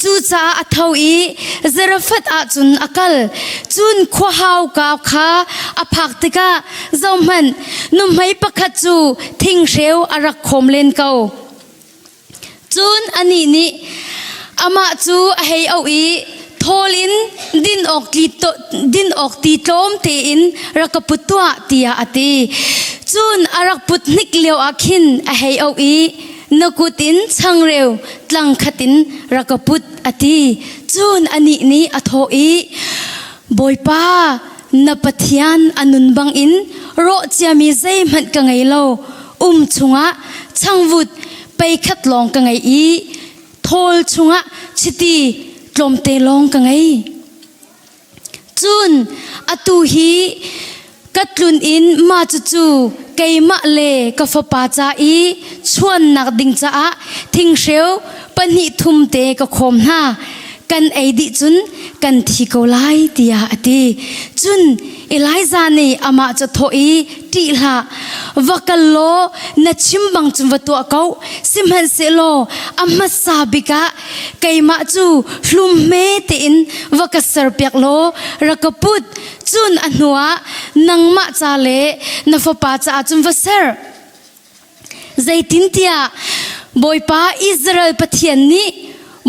Cucaah a tho i Zarephath ah cun a kal. Cun khua hauka kha a phak tikah zohhmanh, nuhmei pakhat cu thinghreu a rak khawm len ko. Cun anih nih amah cu a hei auh i thawl in din awk, din awk ti tlawm tein rak ka put tuah tiah a ti. Cun a rak put hnik lioah khin a hei auh i na kut in changreu tlang khat in rak ka put a ti. Cun anih nih a thawh i Bawipa na Pathian a nun bangin rawh ciami zeihmanh ka ngei lo um chungah changvut pei khat lawng ka ngei i thawl chungah chiti tlawmte lawng ka ngei. Cun atu hi ka tlun in mah cucu keimah le ka fapa ca i chuannak ding caah thinghreu pahnih thum te ka khawm hna. Kan ei dih cun kan thi ko lai tiah a ti. Cun Elijah nih amah cu a thawh i ṭih hlah, va kal law na chim bang cun va tuah ko. Sihmanhsehlaw a hmasa bik ah keimah cu hlum hme tein va ka serpiak law rak ka put cun a hnuah nangmah ca le na fapa caah cun va ser zeitintiah Bawipa Israel Pathian nih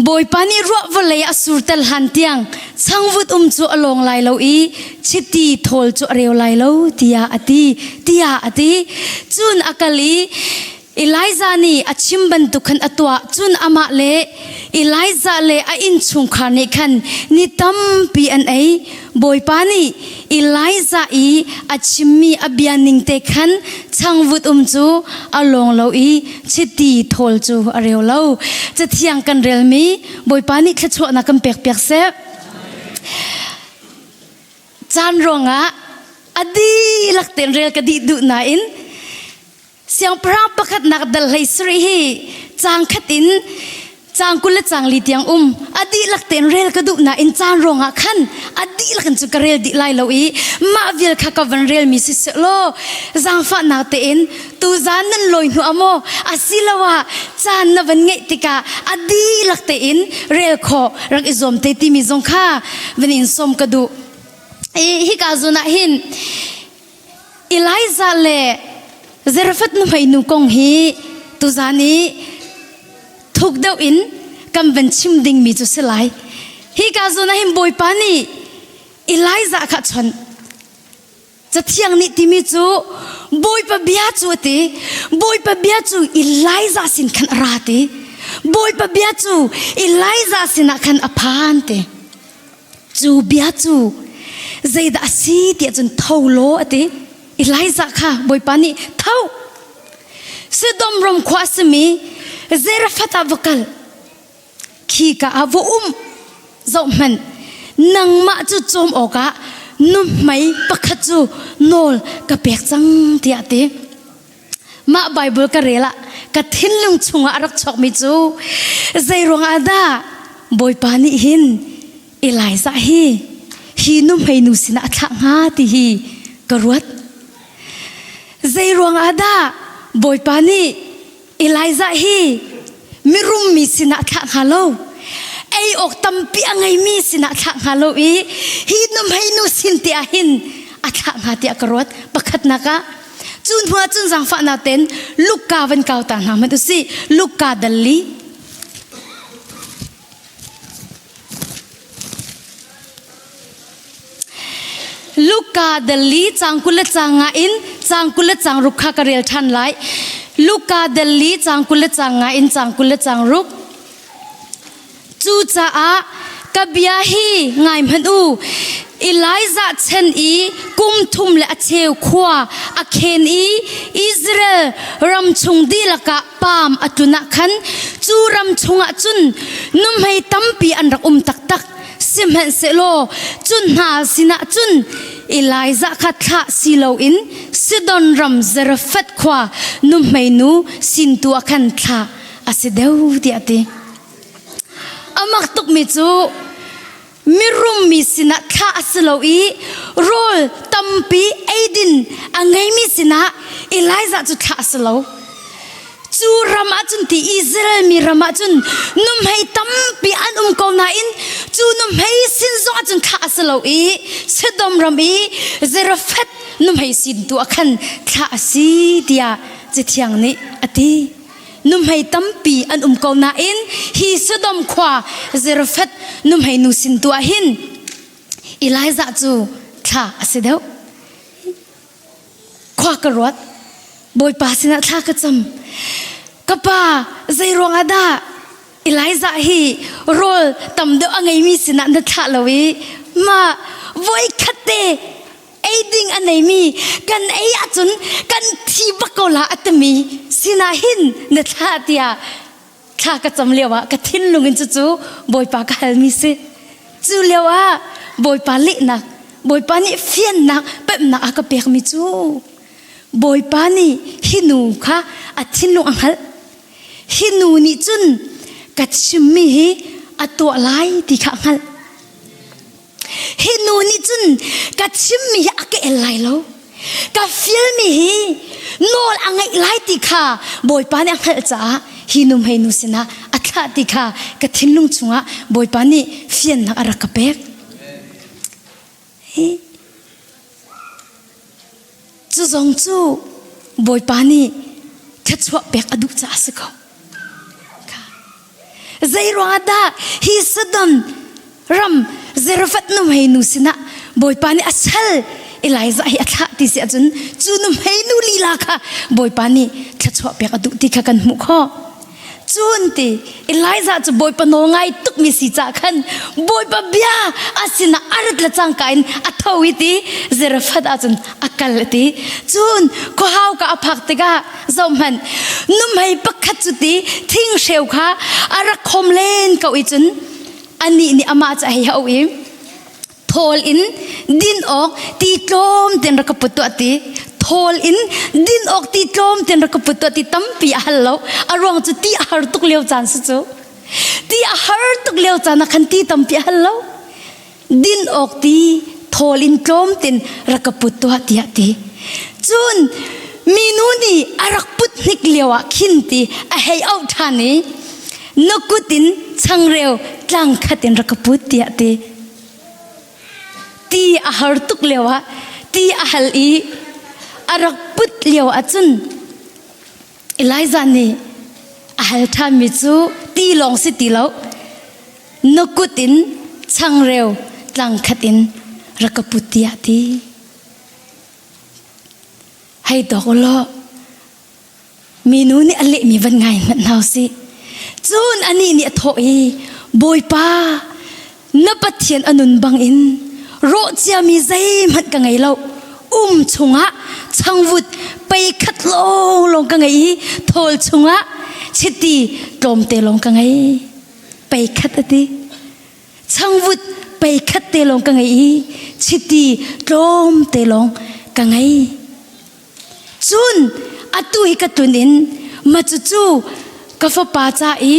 Bawipa nih ruah vawlei a surter hlan tiang changvut um cu a lawng lai lo i chiti thawl cu a reu lai lo tiah a ti tiah a ti cun a kal i Elijah nih a chim bantuk khan a tuah cun amah le Elijah le a innchungkhar nih khan ni tampi an ei. Bawipa nih Elijah i a chimmi a bia ning te khan changvut um cu a lawng lo i chiti thawl cu a reu lo. Cathiang kan relmi Bawipa nih thluachuahnak kan pekpiak seh. Caan ruangah a dihlak tein rel ka dih duh nain Siangpahrang pakhatnak dal hlei sarih hi caang khat in caang 20 le caang li tiang um. A dihlak tein rel ka duh nain caan ruangah khan a dihlak in cu ka rel dih lai lo i mah vial kha ka van relmi si sehlaw zaangfahnak tein tuzaan nan lawi hnu ah maw asiloah caan na van ngeih tikah a dihlak tein rel khawh rak i zuam te timi zong kha van in sawm ka duh. I hika zawn ah hin Elijah le Zarephath nuhmei nu kong hi tuzan i thuk deuh in kan van chim dingmi cu si lai. Hi ka zawn ah hin Bawipa nih Elijah kha chawnh. Cathiang nih timi cu Bawipa bia cu a ti. Bawipa bia cu Elijah sin khan a ra ti. Bawipa bia cu Elijah sinah khan a phan ti. Cu bia cu zeidah a si tiah cun tho law a ti. Elijah kha Bawipa nih tho Sidom ram khua a simi Zarephath ah va kal khi ka ah va um zohhmanh nangmah cu cawm awkah nuhmei pakhat cu nawl ka pek cang tiah a ti. Mah Bible ka rel ah ka thinlung chungah a rak chuakmi cu zeiruang ah dah Bawipa nih hin Elijah hi hi nuhmei nu sinah a thlah hnga ti hi ka ruat. Zeiruang ah dah Bawipa nih Elijah hi mirum mi sinah a thlah hnga lo ei awk tampi a ngeimi sinah a thlah hnga lo i hi nuhmei nu sin te ah hin a thlah hnga tiah ka ruat. Pakhatnak ah Cu hnu ah cun zaangfahnak tein Luka van kau ta hna hmanh usih. Luka dal li. Luka dal li caang 20 le caang nga in caang 20 le caang ruk kha ka rel ṭhan lai. Luka dal li caang 20 le caang nga in caang 20 le caang ruk. Cucaah ka bia hi ngai hmanh u. Elijah chan i kum thum le a cheu khua a khen i Israel ram chung dihlak ah paam a tlun ah khan cu ram chungah cun nuhmei tampi an rak um taktak. Sihmanhsehlaw cu hna sinah cun Elijah kha thlah si loin Sidon ram Zarephath khua nuhmei nu sin tu ah khan thlah a si deuh tiah a ti. Amak tukmi cu mirum mi sinah thlah a si lo i rawl tampi eidin a ngeimi sinah Elijah cu thlah a si lo. Cu ram ahcun ti Israel mi ram ahcun nuhmei tampi an um ko nain cu nuhmei sin zong ahcun thlah a si lo i Sodom ram i Zarephath nuhmei sin tu ah khan thlah a si tiah Cathiang nih a ti. Nuhmei tampi an um ko nain hi Sodom khua Zarephath nuhmei nu sin tu ah hin Elijah cu thlah a si deuh. Khua ka ruat. Bawipa sinah thla ka cam. Ka pa, zei ruangah dah Elijah hi rawl tam deuh a ngeimi sinah na thlah lo i mah voikhat te ei ding a neimi kan ei ahcun kan thi bak ko la a timi sinah hin na thlah tiah thla ka cam lio ah ka thinlung in cucu Bawipa ka halmi si. Cu lio ah Bawipa lehnak, Bawipa nih fiannak, pemhnak a ka pekmi cu Bawipa nih hi nu kha a thinlung a hngalh. Hi nu nih cun ka chimmi hi a tuah lai ti kha a hngalh. Hi nu nih cun ka chimmi hi a ka el lai lo. Ka fialmi hi nawl a ngeih lai ti kha Bawipa nih a hngalh caah hi nu hmei nu sinah a thlah ti kha ka thinlung chungah Bawipa nih fiannak a rak ka pek. Hi cu zong cu Bawipa nih thluachuah pek a duh caah a si ko. Zei ruangah dah hi Sodom ram Zarephath nuhmei nu sinah Bawipa nih a sal Elijah hi a thlah ti si ahcun cu nuhmei nu lila kha Bawipa nih thluachuah pek a duh ti kha kan hmuh khawh. Cun ti Elijah cu Bawipa nawl ngai tukmi si caah khan Bawipa bia a sinah a rat le cangka in a tho i ti Zarephath ahcun a kal a ti. Cun khuahau ka a phak tikah zohhmanh nuhmei pakhat cu ti thinghreu kha a rak khom len ko i cun anih nih amah cu a hei hauh i thawl in din awk ti tlawm ten rak ka put tuah ti thawl in din awk ti tlawm ten rak ka put tuah ti tampi a hal lo a ruang cu ti a har tuk lio caan si cu ti a har tuk lio caan ah khan ti tampi a hal lo din awk ti thawl in tlawm tin rak ka put tuah tiah ti cun minu nih a rak put hnik lio ah khin ti a hei auh ṭhan i na kut in changreu tlang khat in rak ka put tiah ti ti a har tuk lio ah ti a hal i a rak put lio ah cun Elijah nih a hal ṭhanmi cu ti lawng si ti lo na kut in changreu tlangkhat in rak ka put tiah ti. Hei dawk u law minu nih a lehmi van ngai hmanh hna usih. Cun anih nih a thawh i Bawipa na Pathian a nun bangin rawh ciami zeihmanh ka ngei lo um chungah changvut pei khat lawnglawng ka ngei i thawl chungah chiti tlawmte lawng ka ngei. Pei khat a ti. Changvut pei khat te lawng ka ngei i chiti tlawm te lawng ka ngei. Cun atu hi ka tlun in ma cucu ka fapa ca i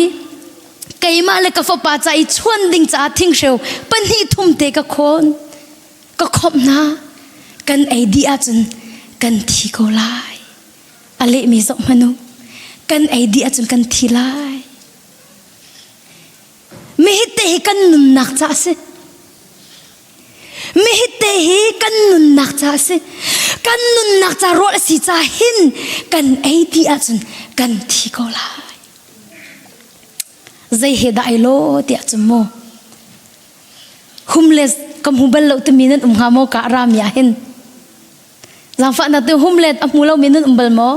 keimah le ka fapa ca i chuan ding caah thinghreu pahnih thum te ka khawn ka khawmh hna kan ei dih ahcun kan thi ko lai a lehmi zoh hmanh u kan ei dih ahcun kan thi lai Mihite hi kan nunnak ca a si. Mihite hi kan nunnak ca a si. Kan nunnak ca rawl a si ca hin kan ei ti ahcun kan thi ko lai. Zei he dah ai lo tiah cun mu. Hum le ka hmu bal lo timi nan um hnga maw ka rami ah hin. Zaangfahnak te hum le a hmu lomi nan um bal maw?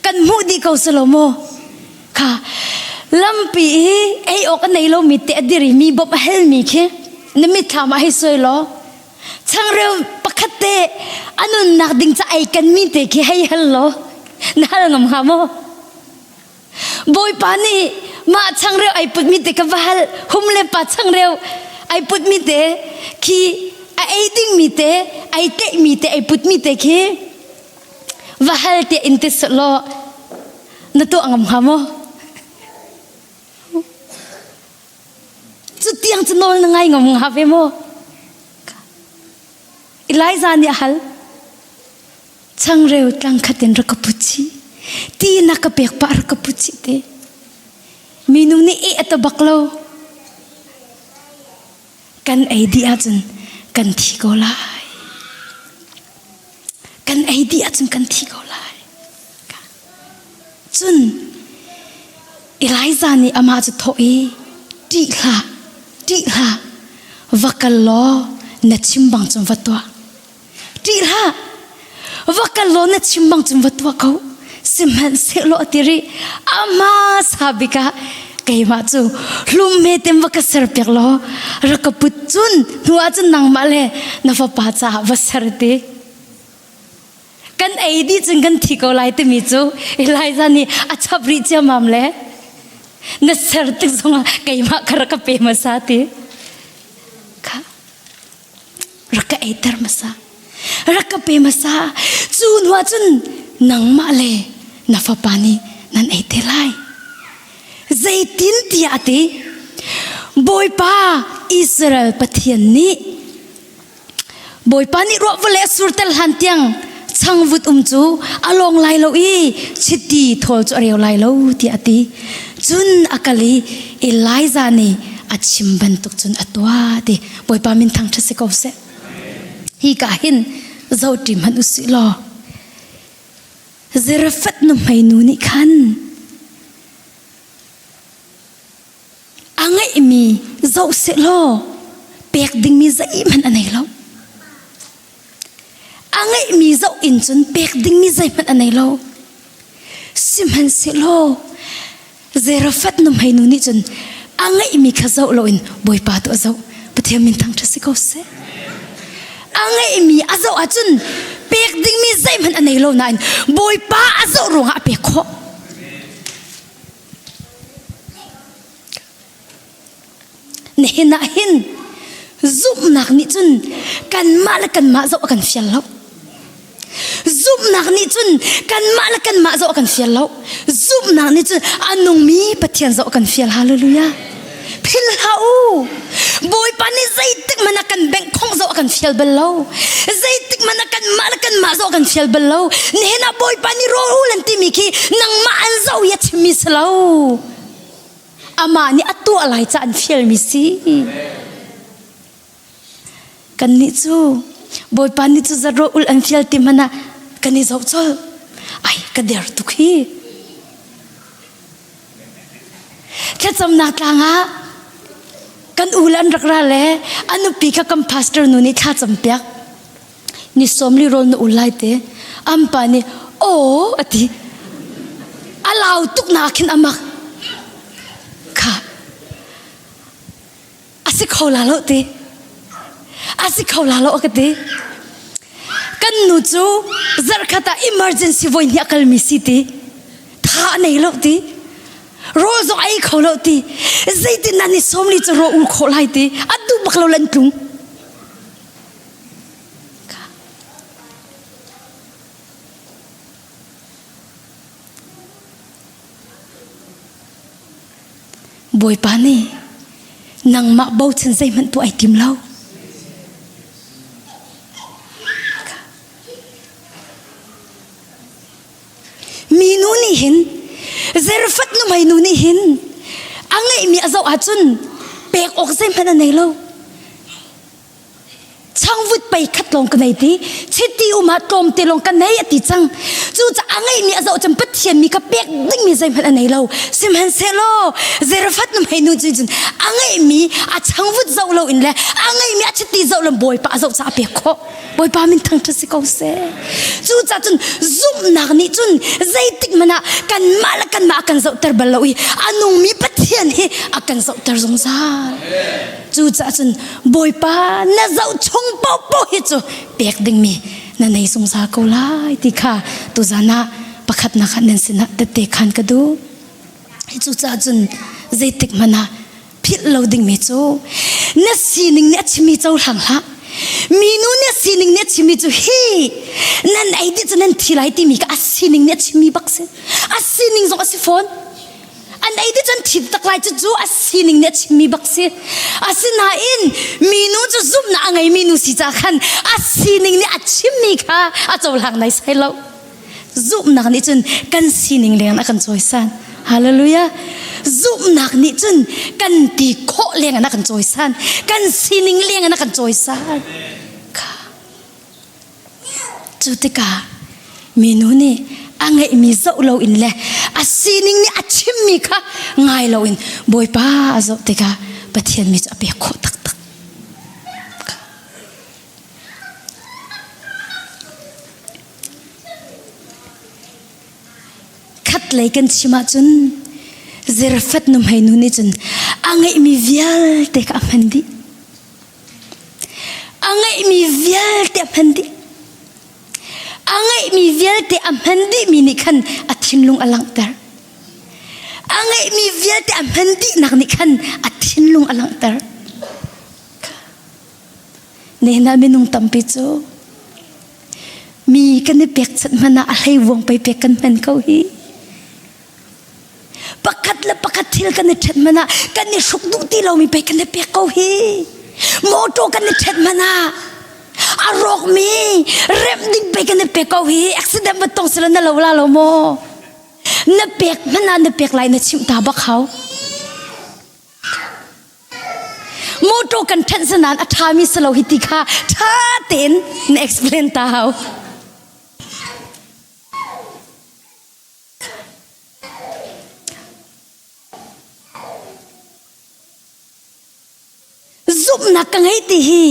Kan hmuh dih ko si lo maw? Kha lampi i ei awk a nei lomi te a dir i mi bawmh a halmi khi na mitthlam ah hei suai law changreu pakhat te a nunnak ding ca ei kan mi te khi hei hal law na hal ngam hnga maw? Bawipa nih mah changreu ai putmi te ka va hal hum le pa changreu ai putmi te khi a ei dingmi te ai tlaihmi te ai putmi te khi va hal tiah in ti law na tuah ngam hnga maw? Cu tiang cu nawl na ngai ngam hnga ve maw? Elijah nih a hal. Changreu tlangkhat in rak ka put chih. Ti na ka pek pah rak ka put chih te. Minu nih eh a ta bak lo. Kan ei dih ahcun kan thi ko lai. Kan ei dih ahcun kan thi ko lai. Cun Elijah nih amah cu thawh i ṭih hlah, ṭih hlah, va kal law na chim bang cun va tuah. Ṭih hlah, va kal law na chim bang cun va tuah ko. Sihmanhsehlaw a ti rih, amah sa bik ah keimah cu hlum he tem va ka serpiak law rak ka put cun hnu ah cun nangmah le na fapa caah va ser ti. Kan ei dih cun kan thi ko lai timi cu Elijah nih a chap rih ciammam le na ser tik zongah keimah kha rak ka pe hmasa ti. Kha rak ka eiter hmasa rak ka pe hmasa cu hnuah cun nangmah le na fapa nih nan ei te lai zeitin tiah a ti Bawipa Israel Pathian nih Bawipa nih ruah vawlei a surter hlan tiang changvut um cu a lawng lai lo i chiti thawl cu a reu lai lo tiah a ti. Cun a kal i Elijah nih a chim bantuk cun a tuah ti. Bawipa min thangṭhat si ko seh. Hi ka hin zohṭi hmanh u sih law Zarephath nuhmei nu nih khan a ngeihmi zoh sehlaw pek dingmi zeihmanh a nei lo. A ngeihmi zoh in cun pek dingmi zeihmanh a nei lo. Sihmanhsehlaw Zarephath nuhmei nu nih cun a ngeihmi kha zoh loin Bawipa tu a zoh. Pathian min thangṭhat si ko seh. A ngeihmi a zoh ahcun pek dingmi zeihmanh a nei lo nain Bawipa a zoh ruangah a pek khawh. Nihin ah hin zumhnak nih cun kanmah le kanmah zoh a kan fial lo. Zumhnak nih cun kanmah le kanmah zoh a kan fial lo. Zumhnak nih cun a nungmi Pathian zoh a kan fial. Hallelujah. Philh hlah u. Bawipa nih zeitik hmanh ah kan bengh khong zoh a kan fial bal lo. Zeitik hmanh ah kanmah le kanmah zoh a kan fial bal lo. Nihin ah Bawipa nih rawl ul an timi khi nangmah an zoh i a chimmi si lo. Amah nih a tuah lai ca an fialmi si. Kannih cu Bawipa nih cu zat rawl ul an fial ti hmanh ah kan i zoh colh. Ai ka der tuk hi. Thlacamnak tlang ah kan u le an rak ra le a nupi kha kan pastor nu nih thla campiak. Ni sawmli rawl na ul lai te. An pa nih aw a ti. A lau tuk na khin a mak. Kha a si kho la lo ti. A si kho la lo a ka ti. Kan nu cu zarhkhat ah emergency voi hnih a kalmi si ti. Tha a nei lo ti. Rawl zong a ei kho lo ti. Zeitin nan i sawmli cu rawl ul khawh lai ti. A duh bak lo lan tlung. Bawipa nih nangmah bochan zeihmanh tuah ai tim lo. Minu nih hin Zarephath nuhmei nu nih hin a ngeihmi a zoh ahcun pek awk zeihmanh a nei lo. Changvut pei khat lawng ka nei ti chiti um ah tlawmte lawng ka nei a ti cang cucaah a ngeihmi a zoh cun Pathian mi kha pek dingmi zeihmanh a nei lo sihmanhsehlaw Zarephath nuhmei nu cu cun a ngeihmi a changvut zoh loin le a ngeihmi a chiti zoh lo Bawipa a zoh caah a pek khawh Bawipa min thangṭhat si ko seh cucaah cun zumhnak nih cun zeitik hmanh ah kanmah le kanmah a kan zohter bal lo i a nungmi Pathian hi a kan zohter zungzal Cucaah cun Bawipa na zoh chung paohpaoh hi cu pek dingmi na nei zungzal ko lai ti kha tuzan ah pakhatnak ah nan sinah tette khan ka duh. Cucaah cun zeitik hmanh ah philh lo dingmi cu na sining nih a chimmi cohlang hlah. Minu nih a sining nih a chimmi cu hi nan ei dih cu nan thi lai timi kha a sining nih a chimmi bak si. A sining zong a si fawn. An ei ti cun thi tak lai cu cu a sining nih a chimmi bak si. Asinain minu cu zumhnak a ngeimi nu si ca khan a sining nih a chimmi kha a cohlang nai sai lo. Zumhnak nih cun kan sining leng a kan cawisan. Hallelujah. Zumhnak nih cun kan ti khawh leng in a kan cawisan. Kan sining leng in a kan cawisan. Kha. Cu tikah minu nih a ngeihmi zoh loin le a sining nih a chimmi kha ngai loin Bawipa a zoh tikah Pathian mi cu a pek khawh taktak. Khatlei kan chim ahcun Zerfat nuhmei nu nih cun a ngeihmi vialte kha a hman dih. A ngeihmi vialte a hman dih. A ngeihmi vialte a hman dihmi nih khan a thinlung a langhter. A ngeihmi vialte a hman dihnak nih khan a thinlung a langhter. Nihin ah minung tampi cu mi kan i pekchanh hmanh ah a hleivuang pei pek kan hman ko hi. Pakhat le pakhat thil kan i ṭhen hmanh ah kan i hruk duh ti lomi pei kan i pek ko hi. Motor kan i ṭhen hmanh ah a rawkmi remh ding pei kan i pek ko hi. Accident va tong sila na lo la lo maw? Na pek hmanh ah na pek lai na chimh ta bak hau. Motor kan ṭhenh sanan a ṭhami si lo hi ti kha ṭha tein na explain ta hau. Zumhnak ka ngei ti hi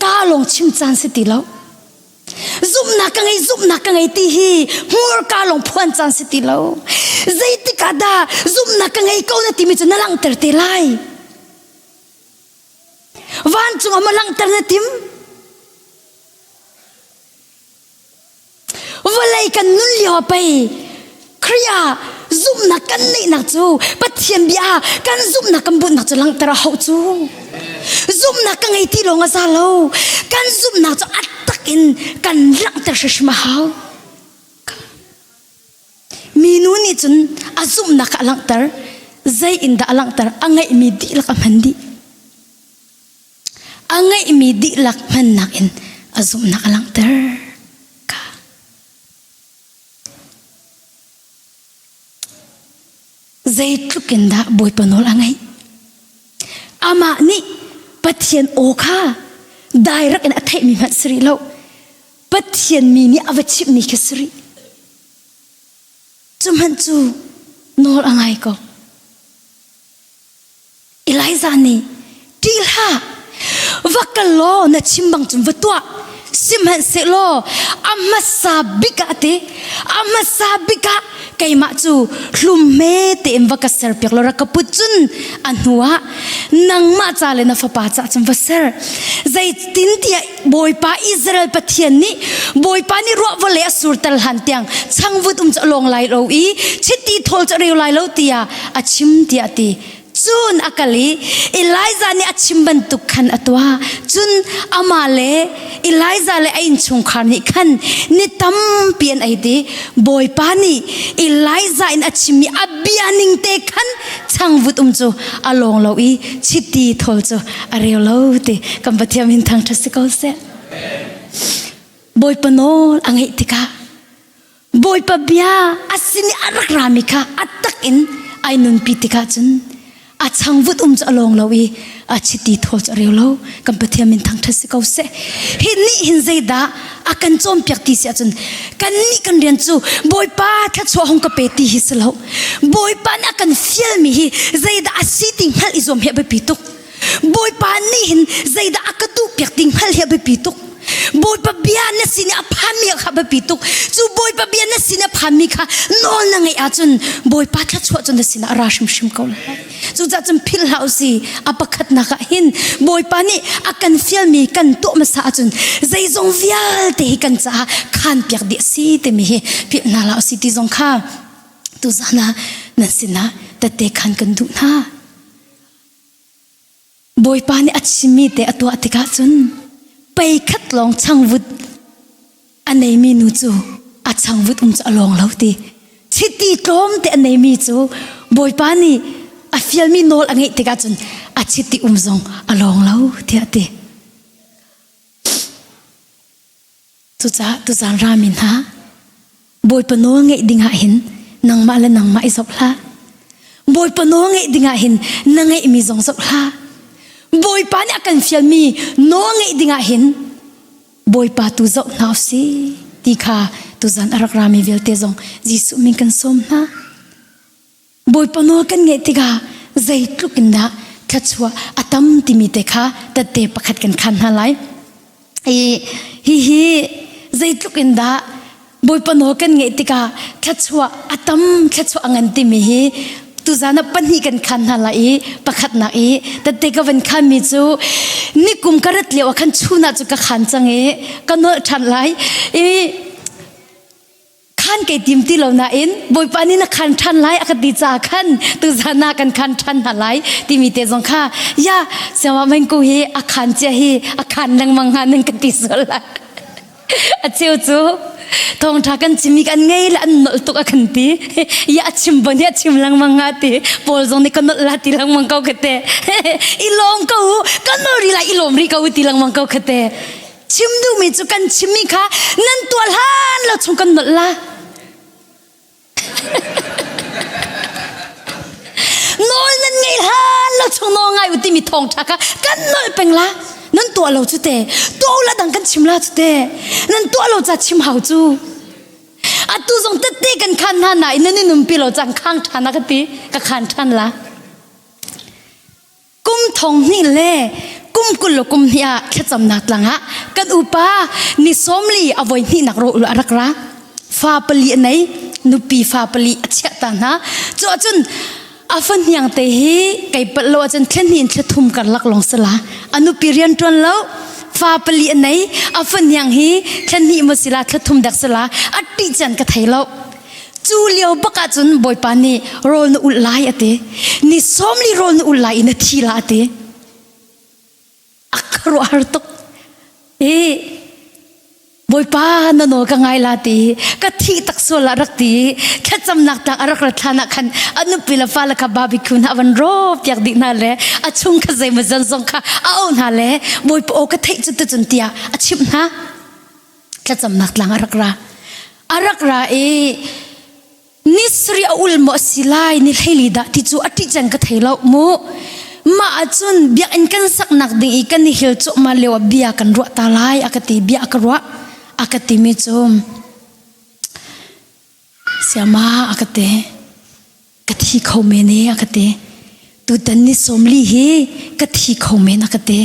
ka lawng chim caan si ti lo. Zumhnak ka ngei, zumhnak ka ngei ti hi hmurka lawng phuan caan si ti lo. Zeitik ah dah zumhnak ka ngei ko na timi cu na langhter te lai. Vancung ah maw langhter na tim? Vawlei kan nun lio pei Khrih ah zumhnak kan neihnak cu Pathian bia kan zumhnak kan bunhnak cu langhter a hauh cu. Zumhnak ka ngei ti lawng a za lo. Kan zumhnak cu a tak in kan langhter hrimhrim a hau. Minu nih cun a zumhnak kha a langhter. Zei in dah a langhter? A ngeihmi dihlak a hman dih. A ngeihmi dihlak hmannak in a zumhnak a langhter. Ka. Zeitluk in dah Bawipa nawl a ngaih? Amah nih Pathian aw kha direct in a theihmi hmanh si rih lo. Pathian mi nih a va chimhmi khi si rih. Cu hmanh cu nawl a ngai ko. Elijah nih ṭih hlah va kal law na chim bang cun va tuah sihmanhsehlaw a hmasa bik ah ti a hmasa bik ah keimah cu hlum hme tein va ka serpiak law rak ka put cun a hnu ah nangmah ca le na fapa ca cun va ser zeitintiah Bawipa Israel Pathian nih Bawipa nih ruah vawlei a surter hlan tiang changvut um cu a lawng lai lo i chiti thawl cu a reu lai lo tiah a chim tiah a ti. Cun a kal i Elijah nih a chim bantuk khan a tuah. Cun amah le Elijah le a innchungkhar nih khan ni tampi an ei ti. Bawipa nih Elijah in a chimmi a bia ning te khan changvut um cu a lawng lo i chiti thawl cu a reu lo ti kan Pathian min thangṭhat si ko seh. Bawipa nawl a ngeih tikah Bawipa bia a sin i a rak rami kha a tak in ai nunpi tikah cun a changvut um cu a lawng lo i a chiti thawl cu a reu lo kan Pathian min thangṭhat si ko seh hi nih hin zeidah a kan cawnpiak ti si ahcun kan nih kan rian cu Bawipa thluachuah hung ka pe ti hi si lo Bawipa nih a kan fialmi hi zeidah a si ti hngalh i zuam hi a biapi tuk Bawipa nih hin zeidah a ka duhpiak ti hngalh hi a biapi tuk. Bawipa bia na sin i a phanmi kha a biapi tuk. Cu Bawipa bia na sin i a phanmi kha nawl na ngeih ahcun Bawipa thluachuah cu na sinah a ra hrimhrim ko lai. Cucaah cun philh hlah usih. A pakhatnak ah hin Bawipa nih a kan fialmi kan tuah hmasa ahcun zeizong vialte hi kan caah khanpiak dih a si timi hi philh hna hlah usih ti zong kha tuzan ah nan sinah tette khan kan duh hna. Bawipa nih a chimmi te a tuah tikah cun pei khat lawng changvut a neimi nu cu a changvut um cu a lawng lo ti. Chiti tlawm te a neimi cu Bawipa nih a fialmi nawl a ngeih tikah cun a chiti um zong a lawng lo tiah a ti. Cucaah tuzaan rami hna. Bawipa nawl ngeih ding ah hin nangmah le nangmah i zoh hlah. Bawipa nawl ngeih ding ah hin na ngeihmi zong zoh hlah. Bawipa nih a kan fialmi nawl ngeih ding ah hin Bawipa tu zoh hna usih ti kha tuzan a rak rami vialte zong Jesuh min kan sawm hna. Bawipa nawl kan ngeih tikah zeitluk in dah thluachuah a tam timi te kha tette pakhat kan khan hna lai. I hihi zeitluk in dah Bawipa nawl kan ngeih tikah thluachuah a tam thluachuah a ngan timi hi tuzan ah pahnih kan khan hna lai i pakhatnak i tette ka van khanmi cu nikum ka rat lio ah khan chun ah cu ka khan cang i ka nolh ṭhan lai i khan kei tim ti lo nain Bawipa nih na khan ṭhan lai a ka ti caah khan tuzan ah kan khan ṭhan hna lai timi te zong kha ya siama mengku hi a khan cia hi a khan lengmang hnga nan ka ti sual lai a cheu cu thawngṭha kan chimi kan ngei le an nolh tuk a kan ti ya a chim bon hi a chim lengmang nga ti Paul zong nih ka nolh la ti lengmang ko ka te i lawm ko u ka nolh ri lai i lawm ri ko u ti lengmang ko ka te chim duhmi cu kan chimmi kha nan tuah hlan lo chung kan nolh la nawl nan ngei hlan lo chung nawl ngai u timi thawngṭha kha kan nolh peng la nan tuah lo cu te tuah la dang kan chim la cu te nan tuah lo ca chim hau cu atu zong tette kan khan hna nain nan i numpi lo cang khang ṭhan a ka ti ka khan ṭhan la Kum thong hnih le kum 20 le kum hnih ah thlacamnak tlang ah kan upa ni 40 a voi hnihnak ro a rak ra. Fa pali a nei, nupi fa pali a chiah ta hna. Cu ahcun a fa hniang te hi kei palh lo ahcun thla hnih in thla thum karlak lawng si la. A nupi rian ṭuan lo, fa pali a nei, a fa hniang hi thla hnih maw si la, thla thum dek si la, a ṭih can ka thei lo. Cu lio bak ahcun Bawipa nih rawl na ulh lai a ti. Ni 40 rawl na ulh lai i na thi la a ti. A khuaruahhar tuk. I Bawipa na nawl ka ngai la ti ka thi tak sual la rak ti thlacamnak tak a rak rat hlan ah khan a nupi le fale kha barbecue hna van rawp piak dih hna le a chung kha zeimaw zan zong kha a auh hna le Bawipa aw ka theih cu tucun tiah a chimh hna. Thlacamnak tlang a rak ra. A rak ra i ni sarih a ul maw a si lai ni hleili dah ti cu a ṭih cang ka thei lo mu. Mah ahcun biakinn kan saknak ding i kan i hil cuahmah lio ah bia kan ruah ta lai a ka ti bia a ka ruah a ka timi cu siama a ka ti ka thi kho men e a ka ti tutan ni 40 hi ka thi kho men a ka ti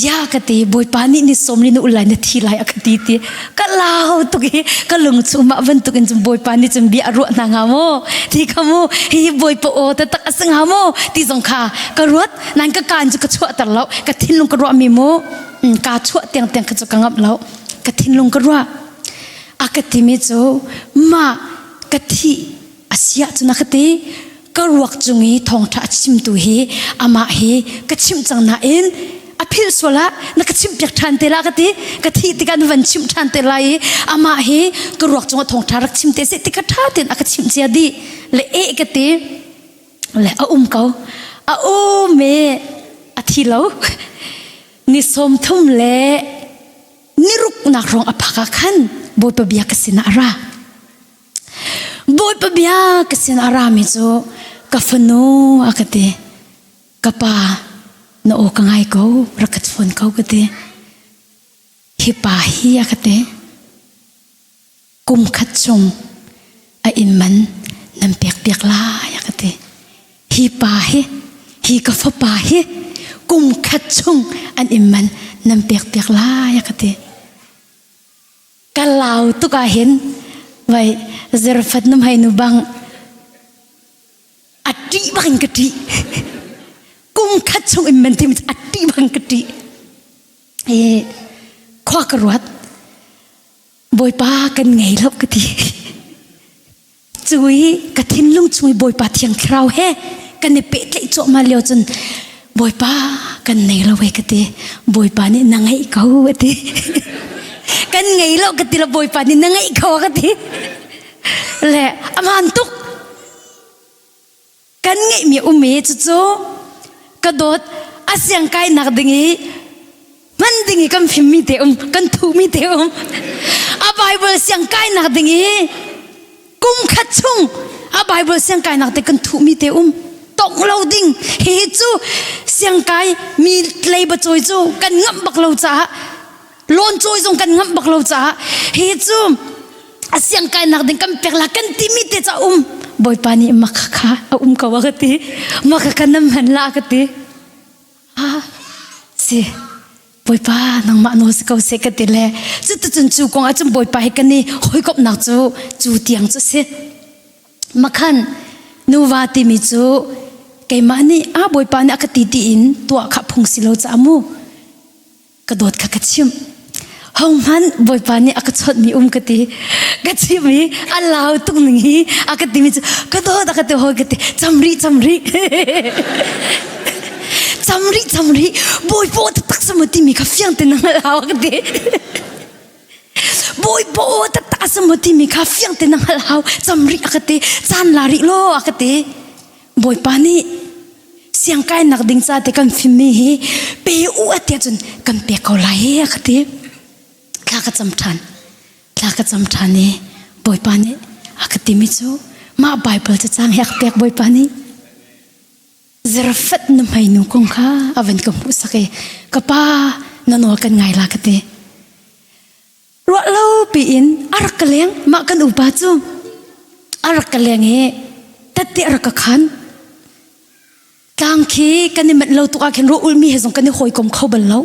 ya ka ti bawipa nih ni 40 na ul lai na thi lai a ka ti ti ka lau tuk i ka lung chu mah bantuk in cun bawipa nih cun bia a ruah hna hnga maw ti kha mu hi bawipa aw taktak a si hnga maw ti zong kha ka ruat nan ka kaan cu ka chuahter lo ka thinlung ka ruah mi mu ka chuah tiang tiang kha cu ka ngamh lo ka thinlung ka ruah a ka timi cu mah ka thih a si ahcun a ka ti ka ruak cung i thawngṭha a chimtu hi amah hi ka chimh cang nain a philh sual ah na ka chimh piak ṭhan te la ka ti ka thih tikah na van chimh ṭhan te lai i amah hi ka ruak cungah thawngṭha rak chim te seh ti kha ṭha tein a ka chimh cia dih le eh ka ti le a um ko a um i a thi lo ni 30 le niruknak rong a phak ah khan Bawipa bia ka sinah a ra Bawipa bia ka sin a rami cu ka fanu a ka ti. Ka pa na aw ka ngai ko rak ka chawn ko ka ti. Hi pa hi a ka ti. Kum khat chung a inn man nan pek piak lai a ka ti. Hi pa hi hi ka fapa hi kum khat chung an inn man nan pek piak lai a ka ti. Ka lau tuk ah hin vai zerfat num hai nu bang a ṭih bang ka ṭih kum khat chung in man tim a ṭih bang ka ṭih e khua ka ruat bawipa kan ngei lo ka ti Cui ka thinlung chung i Bawipa Thiang Thlarau he kan i pehtlaih cuahmah lio cun Bawipa kan nei lo e ka ti. Bawipa nih na ngeih ko a ti. kan ngei lo ka ti lo Bawipa nih na ngeih ko a ka ti. Le aman tuk. Kan ngeihmi um i cucu ka dawt a siang kainak ding i hman ding i kan fimmi te um kan thuhmi te um. A Bible siang kainak ding i kum khat chung a Bible siang kainak te kan thuhmi te um tong lo ding hihi cu siangkai mi leiba cawi cu kan ngamh bak lo caah loan cawi zong kan ngamh bak lo caah hihi cu a siangkainak ding kan pek la kan timi te ca um bawipa nih makha kha a um ko a ka ti makha kha nam han la ka ti ah si Bawipa nangmah nawl si ko seh ka ti le cuticun cu kong ahcun Bawipa he kan i hawikomhnak cu cu tiang cu si makhan nuva timi cu keimah nih a Bawipa nih a ka ti tiin tuah kha phung si lo caah mu ka dawt kha ka chimh Hohmanh Bawipa nih a ka chawnhmi um ka ti ka chimh i a lau tuk ning hi a ka timi cu ka dawt a ka ti hawi ka ti cam rih cam rih cam rih cam rih Bawipa aw taktak si maw timi kha fiang tein na hngalh hau a ka ti Bawipa aw taktak a si maw timi kha fiang tein na hngalh hau cam rih a ka ti caan la rih law a ka ti Bawipa nih siangkainak ding ca te kan fimmi hi pe u a tiah cun kan pek ko lai he a ka ti thla ka cam ṭhan thla ka cam ṭhan i Bawipa nih a ka timi cu mah Bible cacang hi a ka pek Bawipa nih Zarfat na hmeinu kong kha a van ka hmuhsak i ka pa na nawl kan ngai la ka ti ruah lo piin a rak ka leng mah kan upa cu a rak ka leng i tette a rak ka khan tlang khi kan i manh lo tuk ah khin rawh ulmi he zong kan i hawikom kho bal lo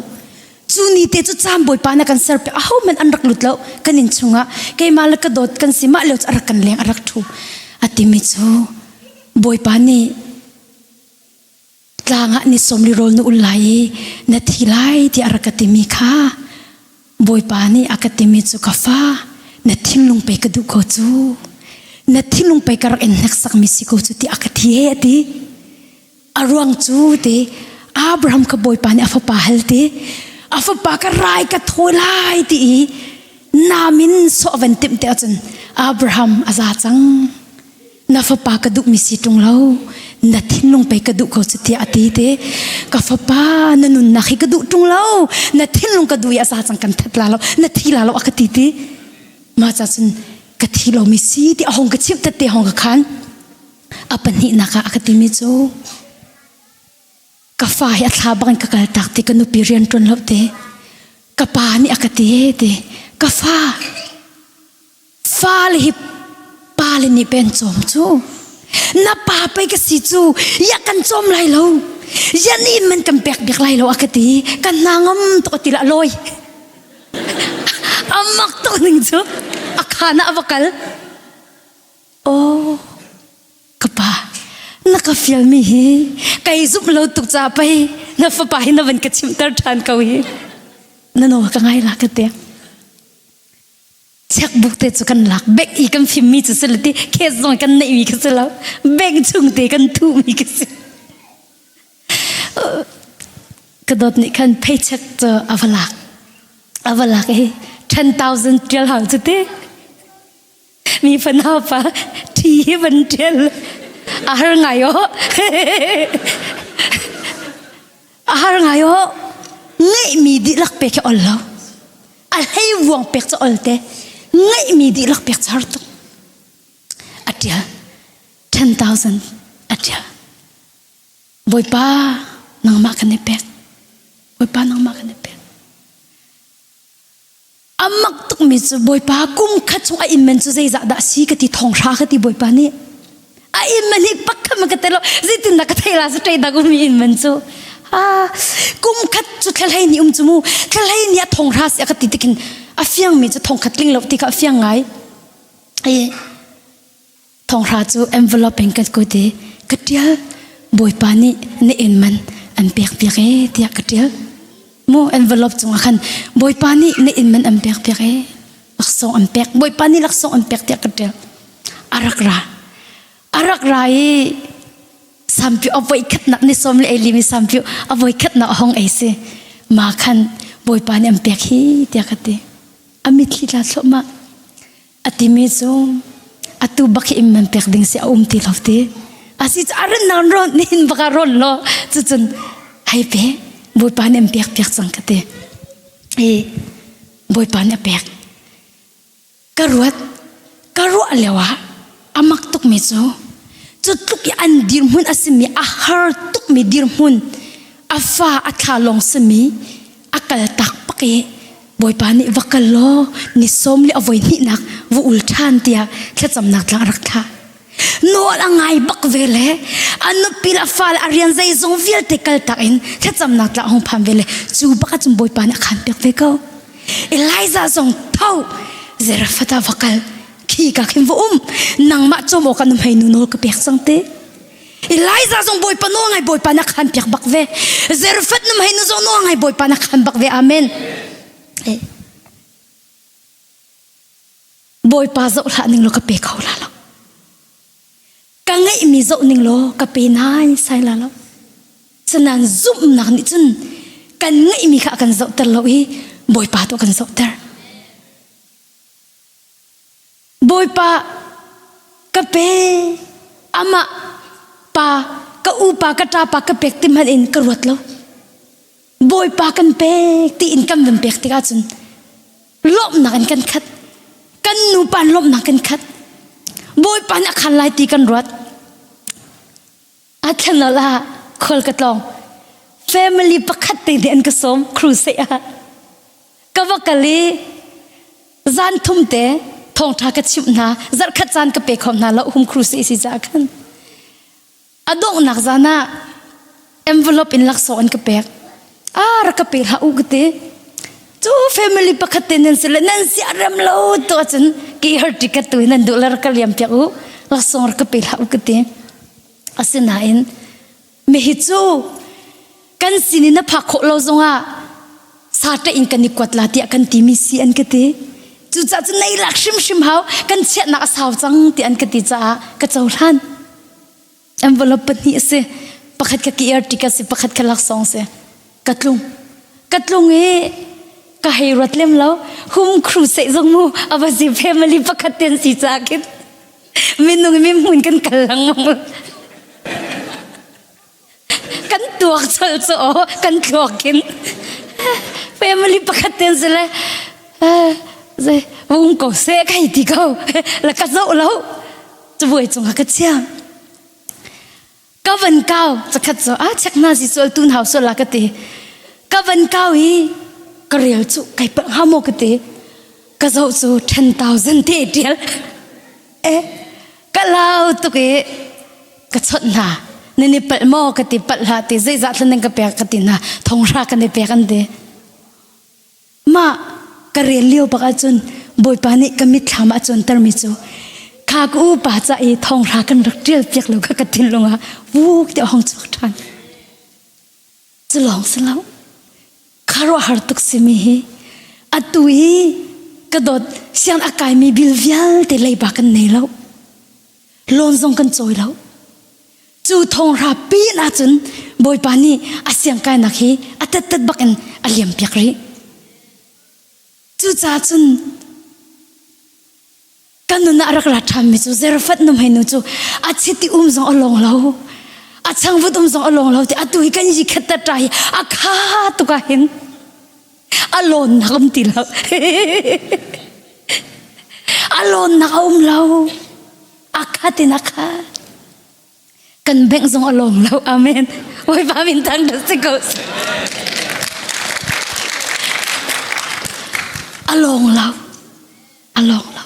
cu ni te cu caan bawipa na kan ser pe aho man an rak lut lo kan inn chungah keimah le ka dawt kan si mah lio cu a rak kan leng a rak thu a timi cu bawipa nih Tlang ah ni sawmli rawl na ul lai i na thi lai tiah a rak ka timi kha Bawipa nih a ka timi cu ka fa na thinlung pei ka duh ko cu na thinlung pei ka rak in hneksakmi si ko cu tiah a ka ti he a ti a ruang cu ti Abraham kha Bawipa nih a fapa hal ti a fapa ka rai ka thawi lai ti i namin sawh van timh te ahcun Abraham a za cang na fapa ka duhmi si ṭung lo na thinlung pei ka duh ko cu tiah a ti te ka fapa na nunnak hi ka duh ṭung lo na thinlung ka duh i a za cang kan that la lo na thi la lo a ka ti ti mah ca cun ka thi lomi si ti a hong ka chimh tette hong ka khan a pahnihnak ah a ka timi cu ka fa hi a thla bang ka kal tak ti ka nupi rian ṭuan lo te ka pa nih a ka ti ti ka fa Fale hi pale nih pen cawm cu na pa pei ka si cu ya kan cawm lai lo ya nih man kan pek bik lai lo a ka ti kan hna ngam tuk a ti la lawi a mak tuk ning cu a khan ah a va kal oh ka pa na ka fialmi hi kai zumh lo tuk ca pei na fapa hi na van ka chimter ṭhan ko hi na nawl ka ngai la ka te Checkbook te cu kan lak bank i kan fimmi cu si lo ti case zong kan neihmi kha si lo bank chung te kan thuhmi kha si ka dawt nih khan paycheck cu a va lak a va lak i 10,000 tial hau cu ti mi fanau pa thi hi van tial a har ngai o a har ngai o ngeihmi dihlak pek hi ol lo a hlei vuang pek cu ol te ngeihmi dihlak pek cu har tuk a ṭial 10,000 a ṭial Bawipa nangmah kan i pek Bawipa nangmah kan i pek a mak tukmi cu Bawipa kum khat chung a inn man cu zeizah dah si ka ti thong hra ka ti Bawipa nih a inn man hi pakhat ma ka te lo zeitin dah ka thei la sa ṭei dak umi inn man cu ah kum khat cu thlahlei ni um cu mu thlahlei ni a thong hra si a ka ti tikin a fiang mi cu thong khat tling lo ti kha a fiang ngai i thong hra cu envelope in kan kut i ka ṭial bawipa nih na inn man an pek piak e tiah ka ṭial mu envelope cungah khan bawipa nih na inn man an pek piak e laksawng an pek bawipa nih laksawng an pek tiah ka ṭial a rak ra a rak ra i sampiu a voi khatnak ni sawm le ei limi sampiu a voi khatnak a hong ei si ma khan bawipa nih an pek hi tiah ka ti a mitthli tla thluahmah a timi cu atu bak hi in man pek ding si a um ti lo ti asi cu a ran nan ron nin baka ron lo cucun hei pe bawipa nih an pek piak cang ka ti i bawipa nih a pek. Ka ruat, ka ruah lio ah a mak tukmi cu cu tluk i an dirhmun a simi a har tukmi dirhmun a fa a thla lawng simi a kal tak pak i Bawipa nih va kal law ni sawm le a voi hnihnak va ul ṭhan tiah thlacamnak tlang a rak thlah. Nawl a ngai bak ve le a nupi le a fale a rian zeizong vialte kal tak in thlacamnak tlang a hung phan ve le cu bak ahcun Bawipa nih a khan piak ve ko. Elijah zong tho Zarephath ah va kal khi ka khin va um nangmah cawm awk ah nuhmei nu nawl ka pek cang te. Elijah zong Bawipa nawl ngai Bawipa na khan piak bak ve. Zarephath nuhmei nu zong nawl ngai Bawipa na khan bak ve. Amen. Bawipa zoh hlah ning law ka pe kho la lo. Ka ngeihmi zoh ning law ka pe nai sai la lo. Cunan zumhnak nih cun kan ngeihmi kha a kan zohter lo i Bawipa tu a kan zohter. Bawipa ka pe amah pa ka upa ka ṭapa ka pek ti hmanh in ka ruat lo. Bawipa kan pek tiin kan van pek tikah cun lawmhnak in kan khat. Kan nupa in lawmhnak kan khat. Bawipa nih a khan lai ti kan ruat. A thlen ah khual ka tlawng. Family pakhat te nih an ka sawm crusade ah. Ka va kal i zan thum te thawngṭha ka chimh hna. Zarhkhat caan ka pe kho hna lo hum crusade si caah khan. A donghnak zan ah envelope in laksawng an ka pek. Ah rak ka pe hlah u ka ti. Cu family pakhat te nan si le nan sia rem lo tu ahcun ki har ticket tu nan duh le rak ka liam piak u. Laksawng rak ka pe hlah u ka ti. Asinain mihi cu kan sin in a phak khawh lo zongah sate in kan i kuat la tiah kan timi si an ka ti. Cucaah cun nei lak hrimhrim hau kan chiahnak a sau cang ti an ka ti caah ka cohlan. Envelope pahnih a si. Pakhat kha ki tik a si, pakhat kha laksawng si. Ka tlung. Ka tlung i ka hei ruat lem lo. Hum crusade zong mu a va si family pakhat ten si caah khin minung mi hmun kan kal lengmang. Kan tuak chol cu aw kan thluak khin family pakhat ten si le zei vung ko se kai ti ko la ka zoh lo cabuai cungah ka chia ka van kau zakhat cu a check na si sual tun hau sual la ka ti ka van kau i ka rel cu kai palh hnga maw ka ti ka zoh cu 10,000 te tial eh ka lau tuk i ka chawnh hna nan i palh maw ka ti palh hlah ti zeizah thlan nan ka pek ka ti hna thonghra kan i pek an ti Mah ka rel lio bak ahcun Bawipa nih ka mitthlam ah a cuantermi cu kha ka upa ca i thonghra kan rak ṭial piak lo kha ka thinlung ah vuk ti a hong chuak ṭhan. Cu lawng si lo. Khuaruahhar tuk simi hi atu hi ka dawt siang a kaimi bil vialte leiba kan nei lo. Loan zong kan cawi lo. Cu thonghra pin ahcun Bawipa nih a siangkainak hi a tettet bak in a liam piak rih. Cucaah cun kan nun ah a rak ra ṭhanmi cu Zarephath nuhmei nu cu a chiti um zong a lawng lo a changvut um zong a lawng lo ti atu hi kan yi khat ṭa hi a kha tuk ah hin a lawnnak um ti lo a lawnnak a um lo a khat in a khat kan bank zong a lawng lo amen Bawipa min thang si ko a lawng lo a lawng lo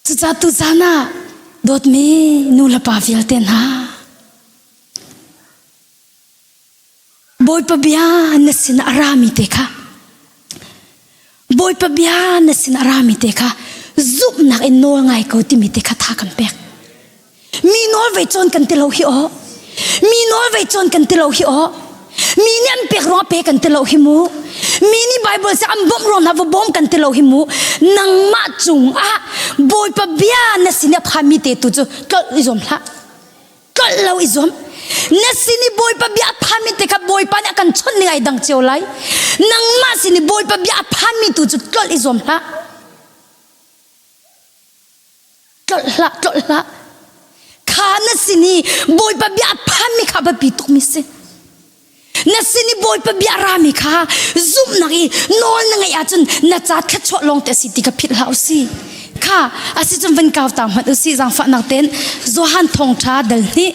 Cucaah tuzan ah dawtmi nu le pa vialte hna Bawipa bia na sin a rami te kha Bawipa bia na sin a rami te kha zumhnak in nawl ngai ko timi te kha tha kan pek. Mi nawl vei cawn kan ti lo hi aw. Mi nawl vei cawn kan ti lo hi aw. Mi nih an pek ruang pe kan ti lo hi mu. Mi nih Bible se an bawmh ruang hna va bawm kan ti lo hi mu. Nangmah cung ah Bawipa bia na sin i a phami te tu cu tlolh i zuam hlah. Tlolh lo i zuam. Na sin i Bawipa bia a phami te kha Bawipa nih a kan chawnh ning ai dang cio lai. Nangmah sin i Bawipa bia a phami tu cu tlolh i zuam hlah. Tlolh hlah, tlolh hlah. Kha na sin i Bawipa bia a phanmi kha biapi tukmi si. Na sin i Bawipa bia rami kha zumhnak i nawl na ngeih ahcun na ca thluachuah lawng te a si ti kha philh hlah usih. Kha asicun van kau ta hmanh usih zaangfahnak tein Johan thawngṭha dal hnih.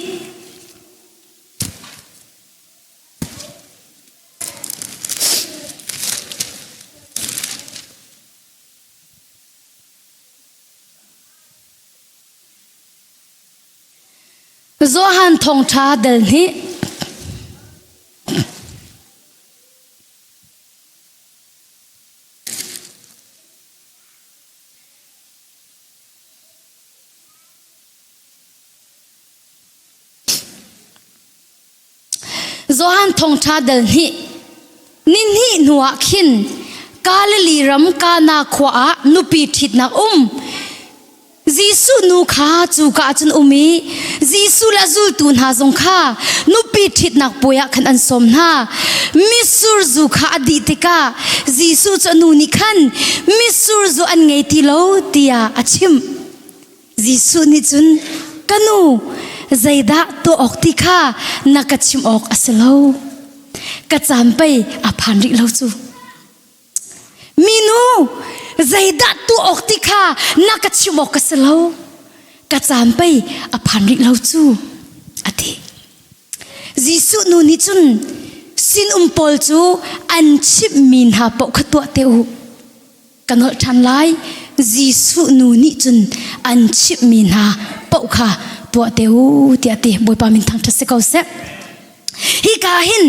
Johan thawngṭha dal hnih. Johan thawngṭha dal hnih. Nihnih hnuah khin Galilee ram Kana khua ah nupi ṭhitnak um. Jesuh nu kha cuka ah cun um i Jesuh le a zultu hna zong kha nupi ṭhitnak puai ah khan an sawm hna. Mitsur zu kha a dih tikah Jesuh cu a nu nih khan mitsur zu an ngei ti lo tiah a chimh. Jesuh nih cun ka nu zeidah tuah awk ti kha na ka chimh awk a si lo. Ka caan pei a phan rih lo cu. Minu zeidah tuah awk ti kha na ka chimh awk a si lo. Ka caan pei a phan rih lo cu a ti. Jesuh nu nih cun sinum pawl cu an chimhmi hna paoh kha tuah te u. Ka nolh ṭhan lai. Jesuh nu nih cun an chimhmi hna paoh kha tuah te u tiah ti Bawipa min thangṭhat si ko seh. Hika hin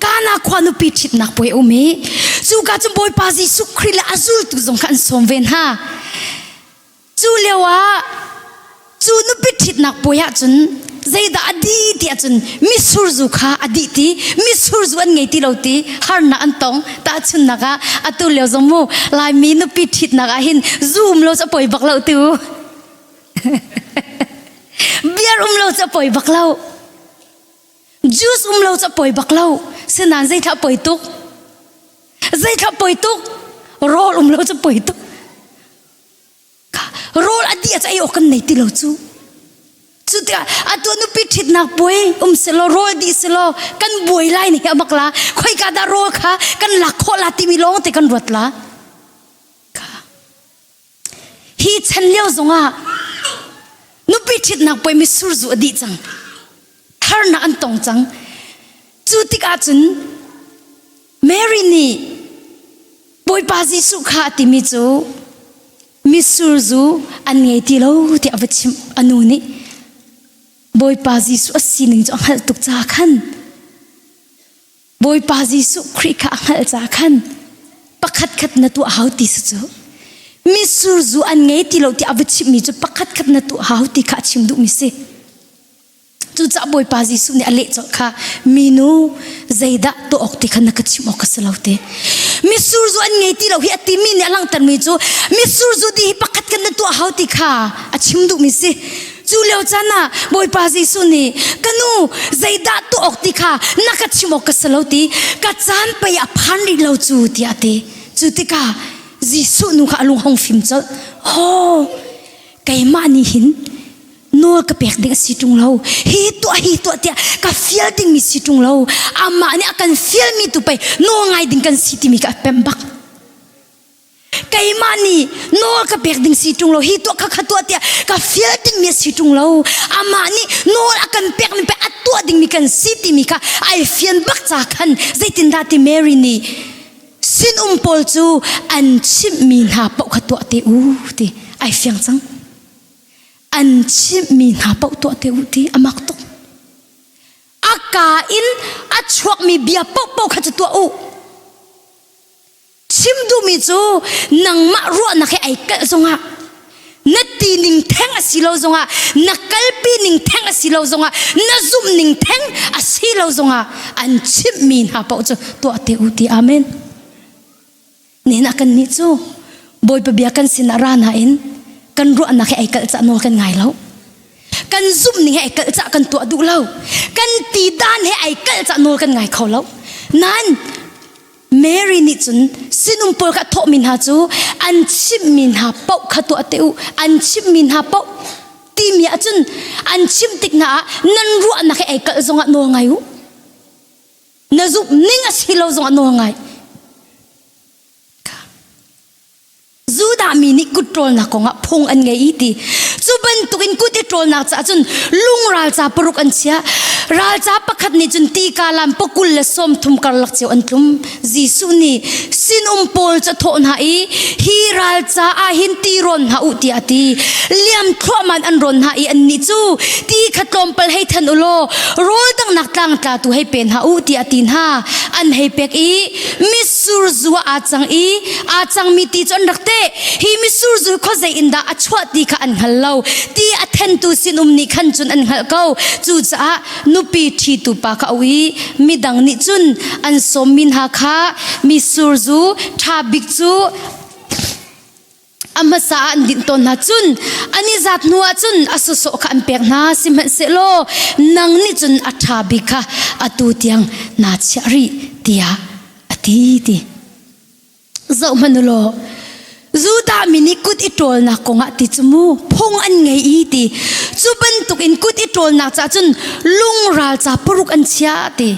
Kana khua nupi ṭhitnak puai um i cuka cun Bawipa Jesuh Khrih le a zultu zong kha an sawm ve hna. Cu lio ah cu nupi ṭhitnak puai ahcun zeidah a dih ti ahcun mitsur zu kha a dih ti mitsur zu an ngei ti lo ti harnak an tong tahchunnak ah atu lio zong mu Laimi nupi ṭhitnak ah hin zu um lo cu a poi bak lo tu beer um lo cu a poi bak lo juice um lo cu a poi bak lo sinain zeithla poi tuk zeithla poi tuk rawl um lo cu poi tuk Rawl a dih ah ei awk kan nei ti lo cu. Cu tikah atu nupi ṭhitnak puai um selaw rawl dih selaw kan buai lai ni hi amak la khoika dah rawl kha kan lak khawh la timi lawng te kan ruat la. Hi chan lio zongah nupi ṭhitnak puai mitsur zu a dih cang. Harnak an tong cang. Cu tikah cun Mary nih Bawipa Jesuh kha a timi cu mitsur zu an ngei ti lo tiah a va chimh a nu nih Bawipa Jesuh a sining cu a hngalh tuk caah khan Bawipa Jesuh Khrih kha a hngalh caah khan pakhat khat na tuah hau ti si cu mitsur zu an ngei ti lo tiah a va chimhmi cu pakhat khat na tuah hau ti kha a chim duhmi si. Cucaah Bawipa Jesuh nih a leh colh kha minu zeidah tuah awk ti kha na ka chimh awk a si lo te. Mitsur zu an ngei ti lo hi a timi nih a langhtermi cu mitsur zu di hi pakhat kan na tuah hau ti kha a chim duhmi si. Cu lio caan ah Bawipa Jesuh nih ka nu zeidah tuah awk ti kha na ka chimh awk ka si lo ti ka caan pei a phan rih lo cu tiah a ti. Cu tikah Jesuh nu kha a lung hong fim colh. Ho keimah nih hin nawl ka pek ding a si ṭung lo hi tuah hi tuah tiah ka fial dingmi si ṭung lo amah nih a kan fialmi tu pei nawl ngai ding kan si timi ka a pemh bak keimah nih nawl ka pek ding si ṭung lo hi tuah kha kha tuah tiah ka fial dingmi a si ṭung lo amah nih nawl a kan pekmi pe a tuah dingmi kan si timi kha ai fian bak ca khan zeitindah ti Mary nih sinum pawl cu an chimhmi hna paoh kha tuah te u ti ai fiang cang An chimhmi hna paoh tuah te u ti a mak tuk. A kaa in a chuakmi bia paohpaoh kha cu tuah u. Chim duhmi cu nangmah ruahnak he ai kalh zongah na ti ning theng a si lo zongah na kalpi ning theng a si lo zongah na zumh ning theng a si lo zongah an chimhmi hna paoh cu tuah te u ti amen. Nihin ah kannih cu Bawipa bia kan sinah ra nain kan ruahnak he ai kalh cah nawl kan ngai lo. Kan zumh ning he ai kalh cah kan tuah duh lo. Kan ti dan he ai kalh cah nawl kan ngai kho lo. Nain Mary nih cun sinum pawl kha thawhmi hna cu an chimhmi hna paoh kha tuah te u an chimhmi hna paoh timi ahcun an chimh tik hna ah nan ruahnak he ai kalh zongah nawl ngai u. Na zumh ning a si lo zong ah nawl ngai. Judah mi nih kut ṭawlnak kongah phung an ngei i ti. Cu bantukin kut i ṭawlnak caah cun lung ralca paruk an chiah. Ralca pakhat nih cun ti kalam pakul le 30 karlak cio an tlum. Jesuh nih sinum pawl cu a thawh hna i hi ralca ah hin ti rawn hna u tiah a ti. Liam thluahmah in an rawn hna i annih cu ti kha tlawmpal hei than u law rawl danghnak tlangtlatu hei pe hna u tiah a ti hna. An hei pek i mitsur zu ah aa cang i aa cangmi ti cu an rak teh. Hi mitsur zu khuazei in dah a chuah ti kha an hngal lo. Ti a thentu sinum nih khan cun an hngalh ko. Cucaah nupi ṭhitu pa kha a auh i midang nih cun an sawmmi hna kha mitsur zu ṭha bik cu a hmasa ah an dinh tawn hna cun an i zat hnu ah cun a sawsawh kha an pek hna sihmanhsehlaw nang nih cun a ṭha bik kha atu tiang naa chiah rih tiah a ti ti zohhmanh u law Judah mi nih kut i ṭawlnak kongah ti cu mu phung an ngei i ti cu bantukin kut i ṭawlnak caah cun lung ralca paruk an chiah ti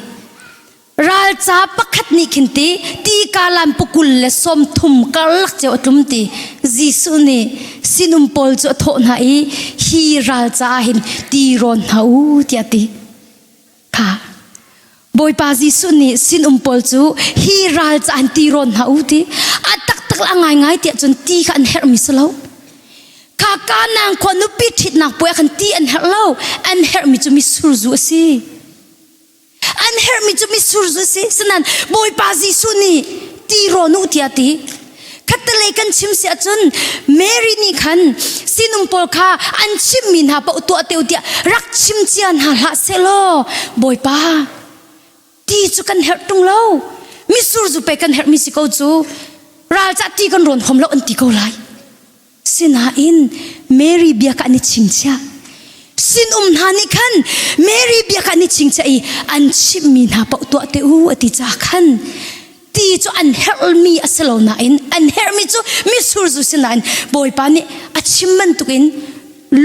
Ralca pakhat nih khin ti ti kalan pukul le 30 karlak cio a tlum ti Jesuh nih sinum pawl cu a thawh hna i hi ralca ah hin ti rawn hna u tiah ti kha Bawipa Jesuh nih sinum pawl cu hi ralca an ti rawn hna u ti a taktak a ngaingai tiah cun ti kha an herhmi si lo kha Kanaan khua nupi ṭhitnak puai ah khan ti an herh lo an herhmi cu mitsur zu a si An herhmi cu mitsur zu si. Sinain Bawipa Jesuh nih ti rawn u tiah ti. Khattelei kan chim si ahcun Mary nih khan sinum pawl kha an chimmi hna paoh tuah te u tiah rak chim cia hna hlah sehlaw Bawipa ti cu kan herh ṭung lo. Mitsur zu pe kan herhmi si ko cu. Ralcah ti kan rawn hom lo an ti ko lai. Sinain Mary bia kha an i chingchiah. Sinum hna nih khan Mary bia kha an i chingchiah i an chimhmi hna paoh tuah te u a ti caah khan ti cu an herhmi a si lo nain an herhmi cu mitsur zu si nain Bawipa nih a chim bantukin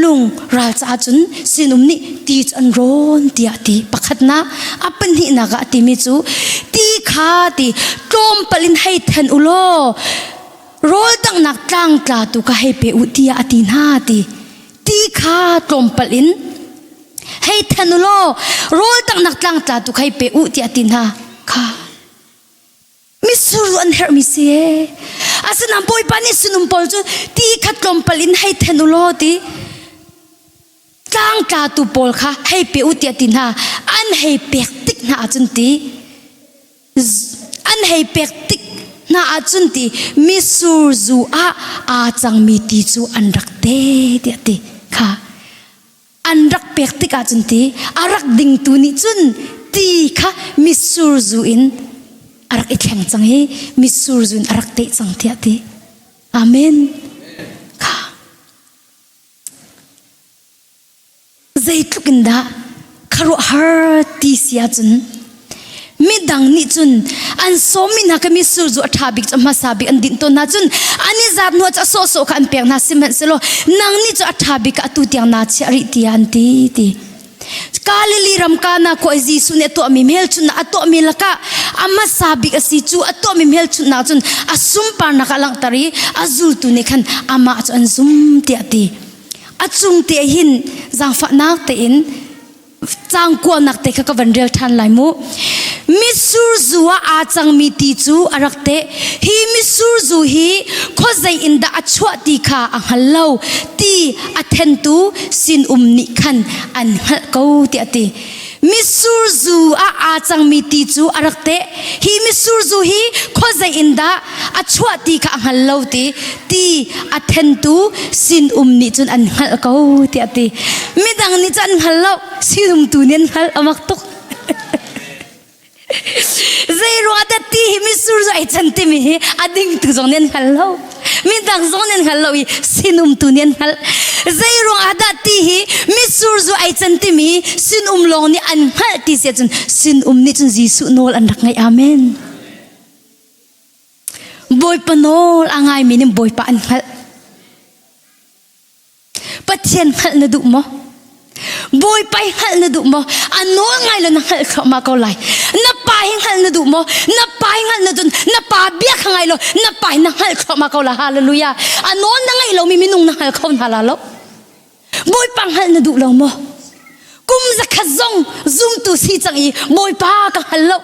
lung ral caah cun sinum nih ti cu an rawn tiah a ti. Pakhatnak a pahnihnak ah a timi cu ti kha ti tlawmpal in hei then u law Rawl danghnak tlangtla tu ka hei pe u tiah a ti hna ti. Ti kha tlawmpal in hei then u law rawl danghnak tlangtla tu ka hei pe u tiah a ti hna kha. Mitsur an herhmi si ee. Asinain Bawipa nih sinum pawl cu ti kha tlawmpal in hei then u law ti tlangtlatu pawl kha hei pe u tiah ti hna. An hei pek tik hna ahcun ti An hei pek tik hna ahcun ti mitsur zu ah aa cangmi ti cu an rak te tiah ti kha an rak pek tik ahcun ti a rak dingtu nih cun ti kha mitsur zu in a rak i thleng cang i mitsur zu in a rak teh cang tiah ti amen kha Zeitluk in dah khuaruahhar ti si ahcun midang nih cun an sawmmi hna kha mitsur zu a ṭha bik cu a hmasa bik an dinh tawn hna cun an i zaat hnu ah cu a sawhsawh kha an pek hna sihmanhsehlaw nang nih cu a ṭha bik kha atu tiang naa chiah rih tiah an ti ti. Galilee ram Kana khua i Jesuh nih a tuahmi hmelchunhnak a tuahmi lakah a hmasa bik a si cu a tuahmi hmelchunhnak cun a sunparnak ah langhter i a zultu nih khan amah cu an zum tiah a ti. A cung te hin zaangfahnak tein caang kuanak te kha ka van rel ṭhan lai mu. Mitsur zu ah aa cangmi ti cu a rak teh. Hi mitsur zu hi khuazei in dah a chuah ti kha a hngal lo. Ti a thentu sinum nih khan an hngalh ko tiah a ti. Mitsur zu ah aa cangmi ti cu a rak teh. Hi mitsur zu hi khuazei in dah a chuah ti kha a hngal lo ti ti a thentu sinum nih cun an hngalh ko tiah a ti. Midang nih cun an hngal lo, sinum tu nih an hngalh a mak tuk. Zei ruang dah ti hi mitsur zu ai can timi hi a dingtu zong nih an hngal lo. Midang zong nih an hngal lo i sinum tu nih an hngalh. Zei ruang ah dah ti hi mitsur zu ai can timi sinum lawng nih an hngalh ti si ahcun sinum nih cun Jesuh nawl an rak ngaih. Amen. Bawipa nawl a ngaimi nih Bawipa an hngalh. Pathian hngalh na duh maw? Bawipa i hngalh na duh maw? A nawl ngai lo na hngalh thluahmah ko lai. Na pa. hi hngalh na duh maw? Na pa hi hngalh na duh na pa bia kha ngai law na pa hi na hngalh thluahmah ko la hallelujah. A nawl na ngaih lomi minung na hngal kho hna la lo. Bawipa hngalh na duh lo maw? Kum zakhat zong zumtu si cang i Bawipa ka hngal lo.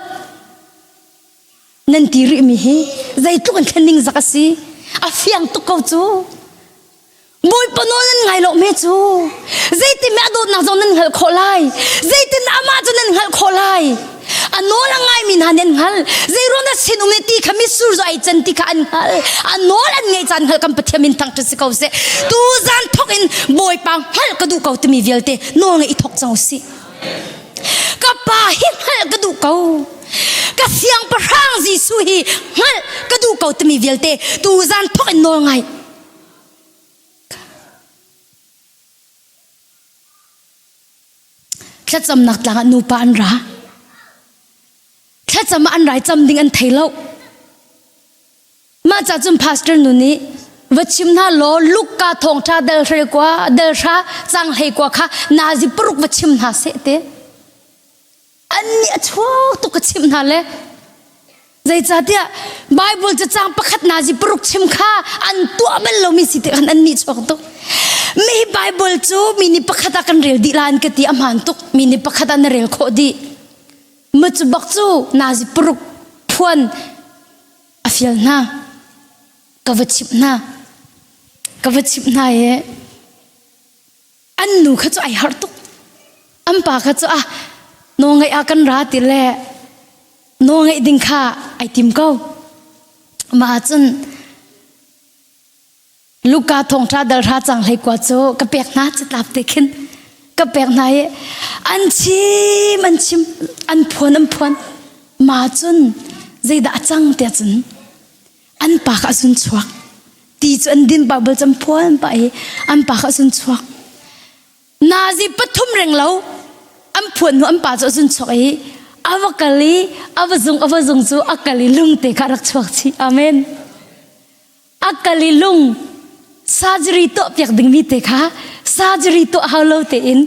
Nan ti rihmi hi zeitluk in thlen ning zak a si. A fiang tuk ko cu. Bawipa nawl nan ngai lo me cu. Zeitin a dawtnak zong nan hngalh khawh lai. Zeitin amah cu nan hngalh khawh lai. A nawl a ngaimi hna nih an hngalh. Zeiruang dah sinum nih ti kha mitsur zu ai can ti kha an hngalh. A nawl an ngaih caan hngalh kan Pathian min thangṭhat si ko seh. Tu zan thawk in Bawipa hngalh ka duh ko timi vialte nawl ngeih i thawk cang usih. Ka pa hi hngalh ka duh ko. Ka siangpahrang Jesuh hi hngalh ka duh ko timi vialte tu zan thawk in nawl ngai. Thlacamnak tlang ah nupa an ra. Thlacam ah an rai cam ding an thei lo. Mah ca cun pastor nu nih va chim hna law Luka thawngṭha dal hrel kua dal hra cang hlei kua kha nazi paruk va chim hna seh te. An nih a chuak tuk ka chimh hna le zeicahtiah Bible cacang pakhat nazi paruk chim kha an tuah bal lomi si tikhan an nih chuak tuk. Mi Bible cu mi nih pakhat ah kan rel dih la an ka ti a hmaan tuk. Mi nih pakhat ah na rel khawh dih. Ma cu bak cu nazi paruk phuan a fial hna. Ka va chimh hna. Ka va chimh hna i an nu kha cu ai harh tuk an pa kha cu ah nawlngaih ah kan ra ti le nawlngaih ding kha ai tim ko mah ahcun Luka thawngṭha dal hra cang hlei kua cu ka pek hna catlap te khin ka pek hna i an chim an chim an phuan an phuan ma cun zeidah a cang tiah cun an pa kha a sun chuak ti cu an din Bible cam phuan pah i an pa kha a sun chuak nazi pathum reng lo an phuan hnu an pa cu a sun chuak i a va kal i a va zung a va zung cu a kal i lung te kha rak chuak chih amen a kal i lung surgery tuah piak dingmi te kha surgery tuah hau lo tein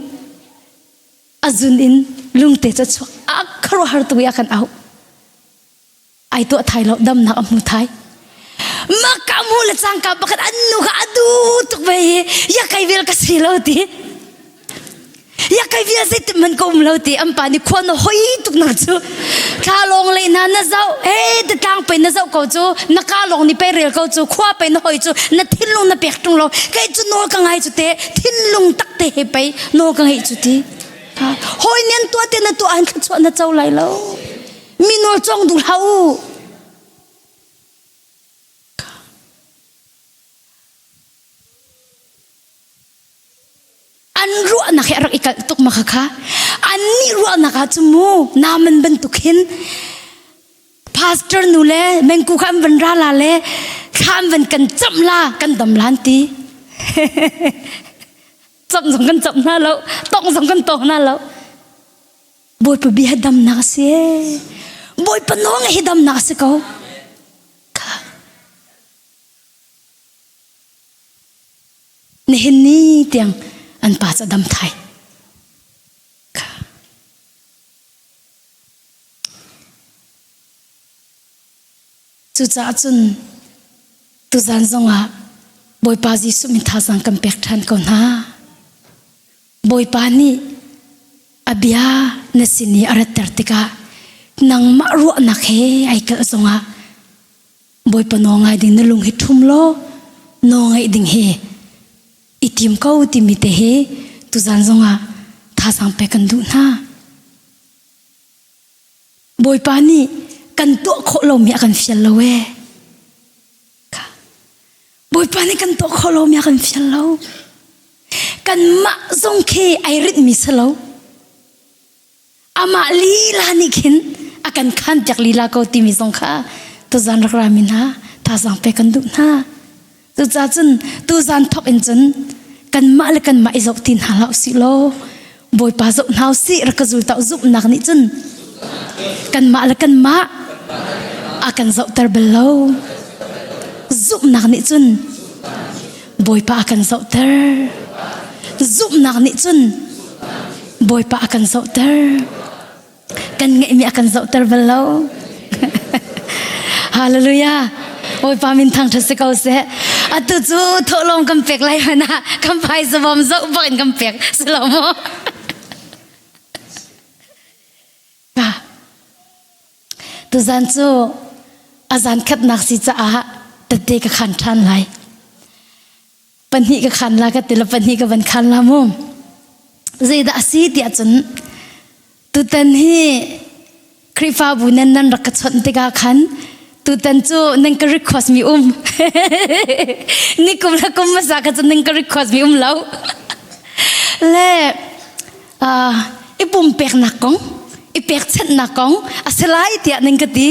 a zun in lung te cu chuak a khuaruahhar tuk i a kan auh ai tuah thai lo damnak a hmu thai maka mu le cangka pakhat an nu kha a du tuk ve hi ya kai vel ka si lo ti ya kai vial zeitin man ka um lo ti an pa nih khua na hoi tuk nak cu thla lawng le na na zoh he te tlang pe na zoh ko cu na ka lawng ni pe rel ko cu khua pe na hoi cu na thinlung na pek tung lo kei cu nawl ka ngai cu te thinlung tak te he pei nawl ka ngeih cu ti hoi nian tua te na tuah an thluachuah na co lai lo Mi nawl cawng duh hlah u. An ruahnak hi a rak i kalh tuk ma kha an nih ruahnak ah cu mu naman bantuk hin pastor nu le mengku kha an van ra la le thla an van kan camh la kan dam lan ti camh zong kan camh hna lo tong zong kan tong hna lo Bawipa bia damnak a si. Bawipa nawl hi damnak a si ko. Nihin ni tiang an pa cu dam thai. Cucaah cun tuzan zongah Bawipa Jesuh min thazaang kan pek ṭhan ko hna. Bawipa nih a bia na sin i a ratter tikah nangmah ruahnak he ai kalh zongah Bawipa nawl ngai ding na lung hi ṭhum law nawl ngaih ding hi i tim ko timi te hi tuzan zongah thazaang pek kan duh hna. Bawipa nih kan tuah khawh lomi a kan fial lo ee. Bawipa nih kan tuah khawh lomi a kan fial lo. Kanmah zong khi ai rinhmi si lo. Amah lila nih khin a kan khan piak lila ko timi zong kha tuzan rak rami hna thazaang pe kan duh hna. Cucaah cun tuzan thawk in cun kanmah le kanmah i zoh ti hna hlah usih law Bawipa zoh hna usih rak ka zul tau zumhnak nih cun kanmah le kanmah a kan zohter bal lo. Zumhnak nih cun Bawipa a kan zohter. Zumhnak nih cun Bawipa a kan zohter. Kan ngeihmi a kan zohter bal lo. Hallelujah. Bawipa min thangṭhat si ko seh. Atu cu thawhlawm kan pek lai hmanh ah kan phaisa bawm zoh bak in kan pek si lo maw? Tuzan cu a zan khatnak si caah tette ka khan ṭhan lai. Pahnih ka khan la ka ti la pahnih ka van khan la mu. Zeidah a si tiah cun tutan hi Khrihfabu nan nan rak ka chawnh tikah khan tutan cu nan ka request mi um. Nikum le kum hmasa kha cu nan ka request mi um lo. Le uh, i pumpeknak kong, i pekchanhnak kong a si lai tiah nan ka ti.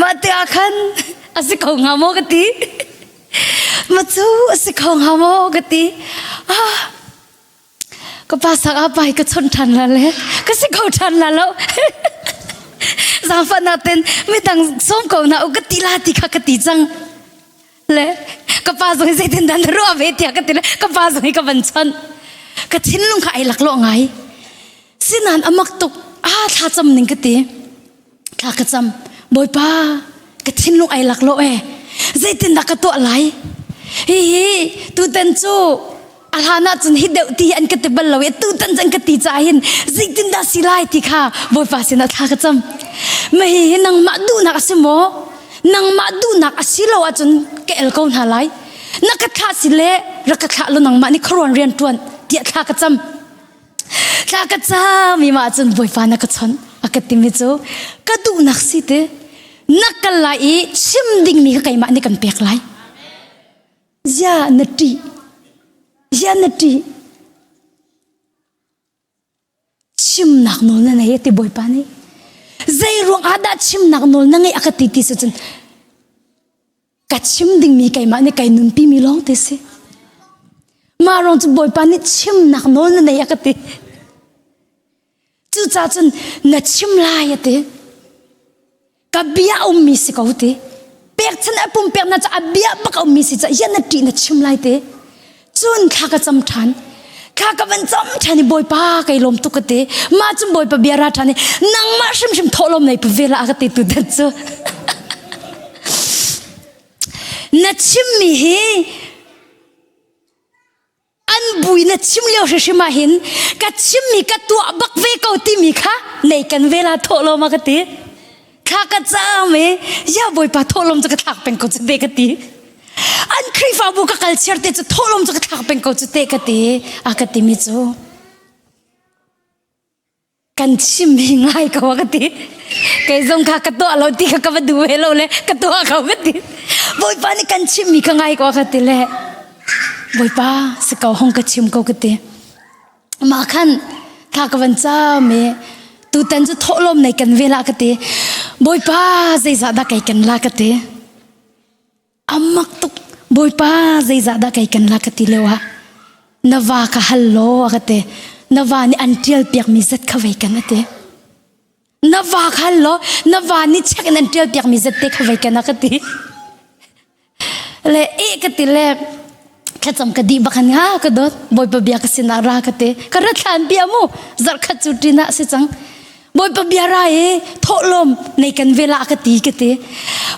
Mah tikah khan a si ko hnga maw ka ti. Ma cu a si kho hnga maw ka ti. Ah, ka pa sak ah pai ka chawnh ṭhan la le ka si kho ṭhan la lo. Zaangfahnak ten midang sawm ko na u ka ti la ti kha ka ti cang. Le ka pa zong hi zeitin dah na ruah ve tiah ka ti le ka pa zong hi ka van chawnh. Ka thinlung kha ai laklawh ngai. Sinan a mak tuk. Ah thla cam ning ka ti. Thla ka cam. Bawipa, ka thinlung ai laklawh e. Zeitindah ka tuah lai? Hihi tutan cu a hlan ah cun hi deuh ti an ka ti bal lo i tutan cu an ka ti caah hin zeitindah si lai ti kha Bawipa sinah thla ka cam. Mah hihi nangmah duhnak a si maw? Nangmah duhnak a si lo ahcun ka el ko hna lai. Na ka thlah si le rak ka thlah lo nangmah nih khuaruan rian ṭuan tiah thla ka cam. Thla ka cam i mah cun Bawipa na ka chawnh a ka timi cu ka duhnak si ti na kal lai i chim dingmi kha keimah nih kan pek lai. Zia na ṭih. Zia na ṭih. Chimnak nawl na nei ti Bawipa nih. Zei ruang ah dah chimnak nawl na ngeih a ka ti ti si cun ka chim dingmi keimah nih kai nunpi mi lawng te si. Mah ruang cu Bawipa nih chimnak nawl na nei a ka ti. Cucaah cun na chim lai a ti. Ka bia a ummi si ko ti. Pekchan a pumpek na cu a bia bak a ummi si ca yan na ṭih na chim lai ti. Cun thla ka cam ṭhan. Thla ka van cam ṭhan i Bawipa kai lawm tuk ka ti. Mah cun Bawipa bia ra ṭhan i nangmah hrimhrim thawhlawm nei pu ve la a ka ti tu dat cu. Na chimmi hi an bui na chim lio hrimhrim ah hin ka chimmi ka tuah bak ve ko timi kha nei kan ve la thawhlawm a ka ti. Thla ka cam i ya Bawipa thawhlawm cu ka thlak peng ko cu te ka ti. An Khrihfabu ka kal chiar te cu thawhlawm cu ka thlak peng ko cu te ka ti. A ka timi cu kan chim hi ngai ko a ka ti. Kei zong kha ka tuah lo ti kha ka va duh ve lo le ka tuah ko ka ti. Bawipa nih kan chimmi kha ngai ko a ka ti le Bawipa si ko hong ka chim ko ka ti. Mah khan thla ka van cam i tutan cu thawhlawm nei kan ve la ka ti. Bawipa zeizah dah kei kan la ka ti. Amak tuk. Bawipa zeizah dah kei kan la ka ti lio ah na va ka hal law a ka ti. Na va nih an ṭial piakmi zat kha vei kan a ti. Na va kha hal law na va nih check in an ṭial piakmi zat te kha vei kan a ka ti. Le e ka ti le thlacam ka dih bak han ha ka dawt bawipa bia ka sinah ra ka ti ka ra thlan bia mu zarhkhat cu ṭin ah si cang bawipa bia ra i thawhlawm nei kan vela ka ti ka ti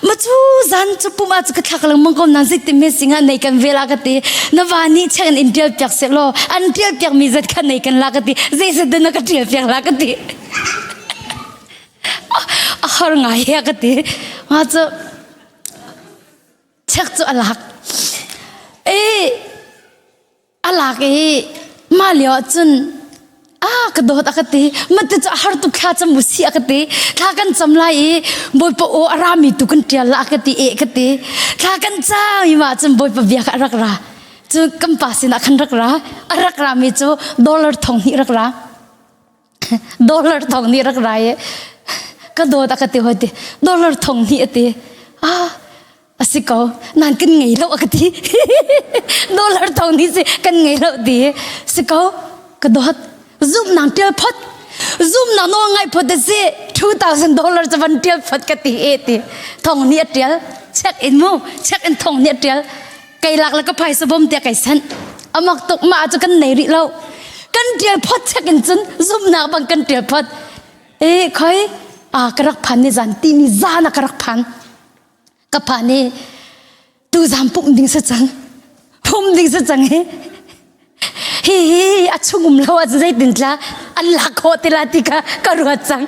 ma cu zan cu pum ah cu ka thlak lengmang ko nan zeitin me singa nei kan vela ka ti na va nih chek in tial piak se law an tial piak mi zat kha nei kan la ka ti zei zat na ka tial piak la ka ti a har ngai ya ka ti ma cu Chek cu a lak. I a lak i mah lio ah cun a ka dawt a ka ti mate cu a har tuk thla cam u si a ka ti thla kan cam lai i bawipa aw a rami tu kan ṭial la a ka ti e ka ti thla kan cam i mah cun bawipa bia kha a rak ra cu kan pa sinah khan rak ra a rak rami cu dollar thong hnih rak ra dollar thong nih rak rai i ka dawt a ka ti hoi ti dollar thong hnih a ti ah a si ko nan kan ngei lo a ka ti dollar thong nih si kan ngei lo ti si ko ka dawt zumnak tial phot zumnak nawl ngai phot a si 2000 dollar cu van tial phot ka ti e ti thong nih a tial check in mu check in thong nih a tial Kei lak le ka phaisa bawm tiah kai sanh. Amak tuk mah cu kan nei rih lo. Kan tial phot chek in cun zumnak bang kan tial phot. E khoi a ka rak phan ni zan ti ni zan a ka rak phan. Ka phan i tu zan pum ding sa cang. Pum ding sa cang he. Hi hi a chung um lo a zeitin tla an lak khawh ti la ti kha ka ruat cang.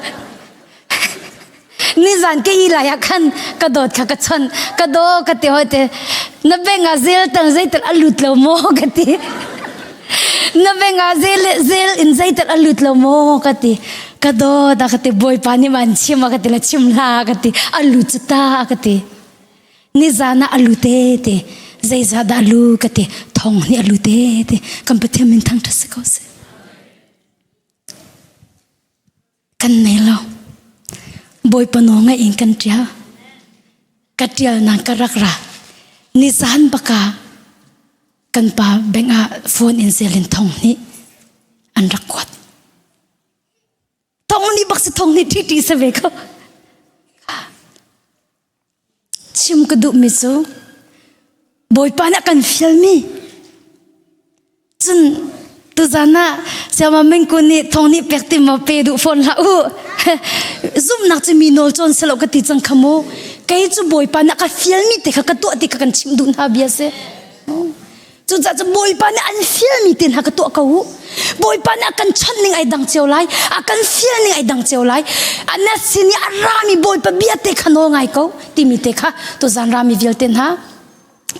Nizan ke i lai ah khan ka dawt kha ka chon ka daw ka ti hoi te na beng ah zel tang zeitel a lut lo maw ka ti na beng ah zel zel in zeitel a lut lo maw ka ti ka dawt a ka ti bawipa nih man chim a ka ti la chim hla ka ti a lut cu ta a ka ti nizan ah a lu te te zeizah dah lu ka ti thong nih a lu te te kan Pathian min thangṭhat si ko seh. Kan nei lo. Bawipa nawl ngaih in kan ṭial. Ka ṭialnak ka rak ra. Nizan baka kan pa bank ah phone in zel in thong nih an rak kuat. Thong nih bak si thong nih ṭhi ṭi se ve ko. Chim ka duhmi cu Bawipa nih a kan fialmi cun tuzan ah Siama Mingku nih thong nih pek ti maw pe duh fawn hlah u zumhnak cu mi nawl cawn selo ka ti cang kha mu kei cu Bawipa nih a ka fialmi te kha ka tuah ti kha kan chimh duh hna bia si. Cucaah cu Bawipa nih an fialmi te hna ka tuah ko u. Bawipa nih a kan chawnh ning ai dang cio lai, a kan fial ning ai dang cio lai. Na sin i a rami Bawipa bia te kha nawl ngai ko timi te kha tuzan rami vialte hna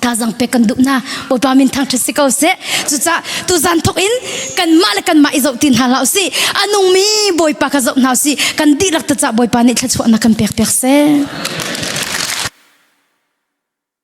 thazaang pek kan duh hna. Bawipa min thangṭhat si ko seh. Cucaah tuzan thawk in kanmah le kanmah i zoh ti hna hlah usih. A nungmi Bawipa kha zoh hna usih. Kan dihlak te cah Bawipa nih thluachuahnak kan pek piak seh.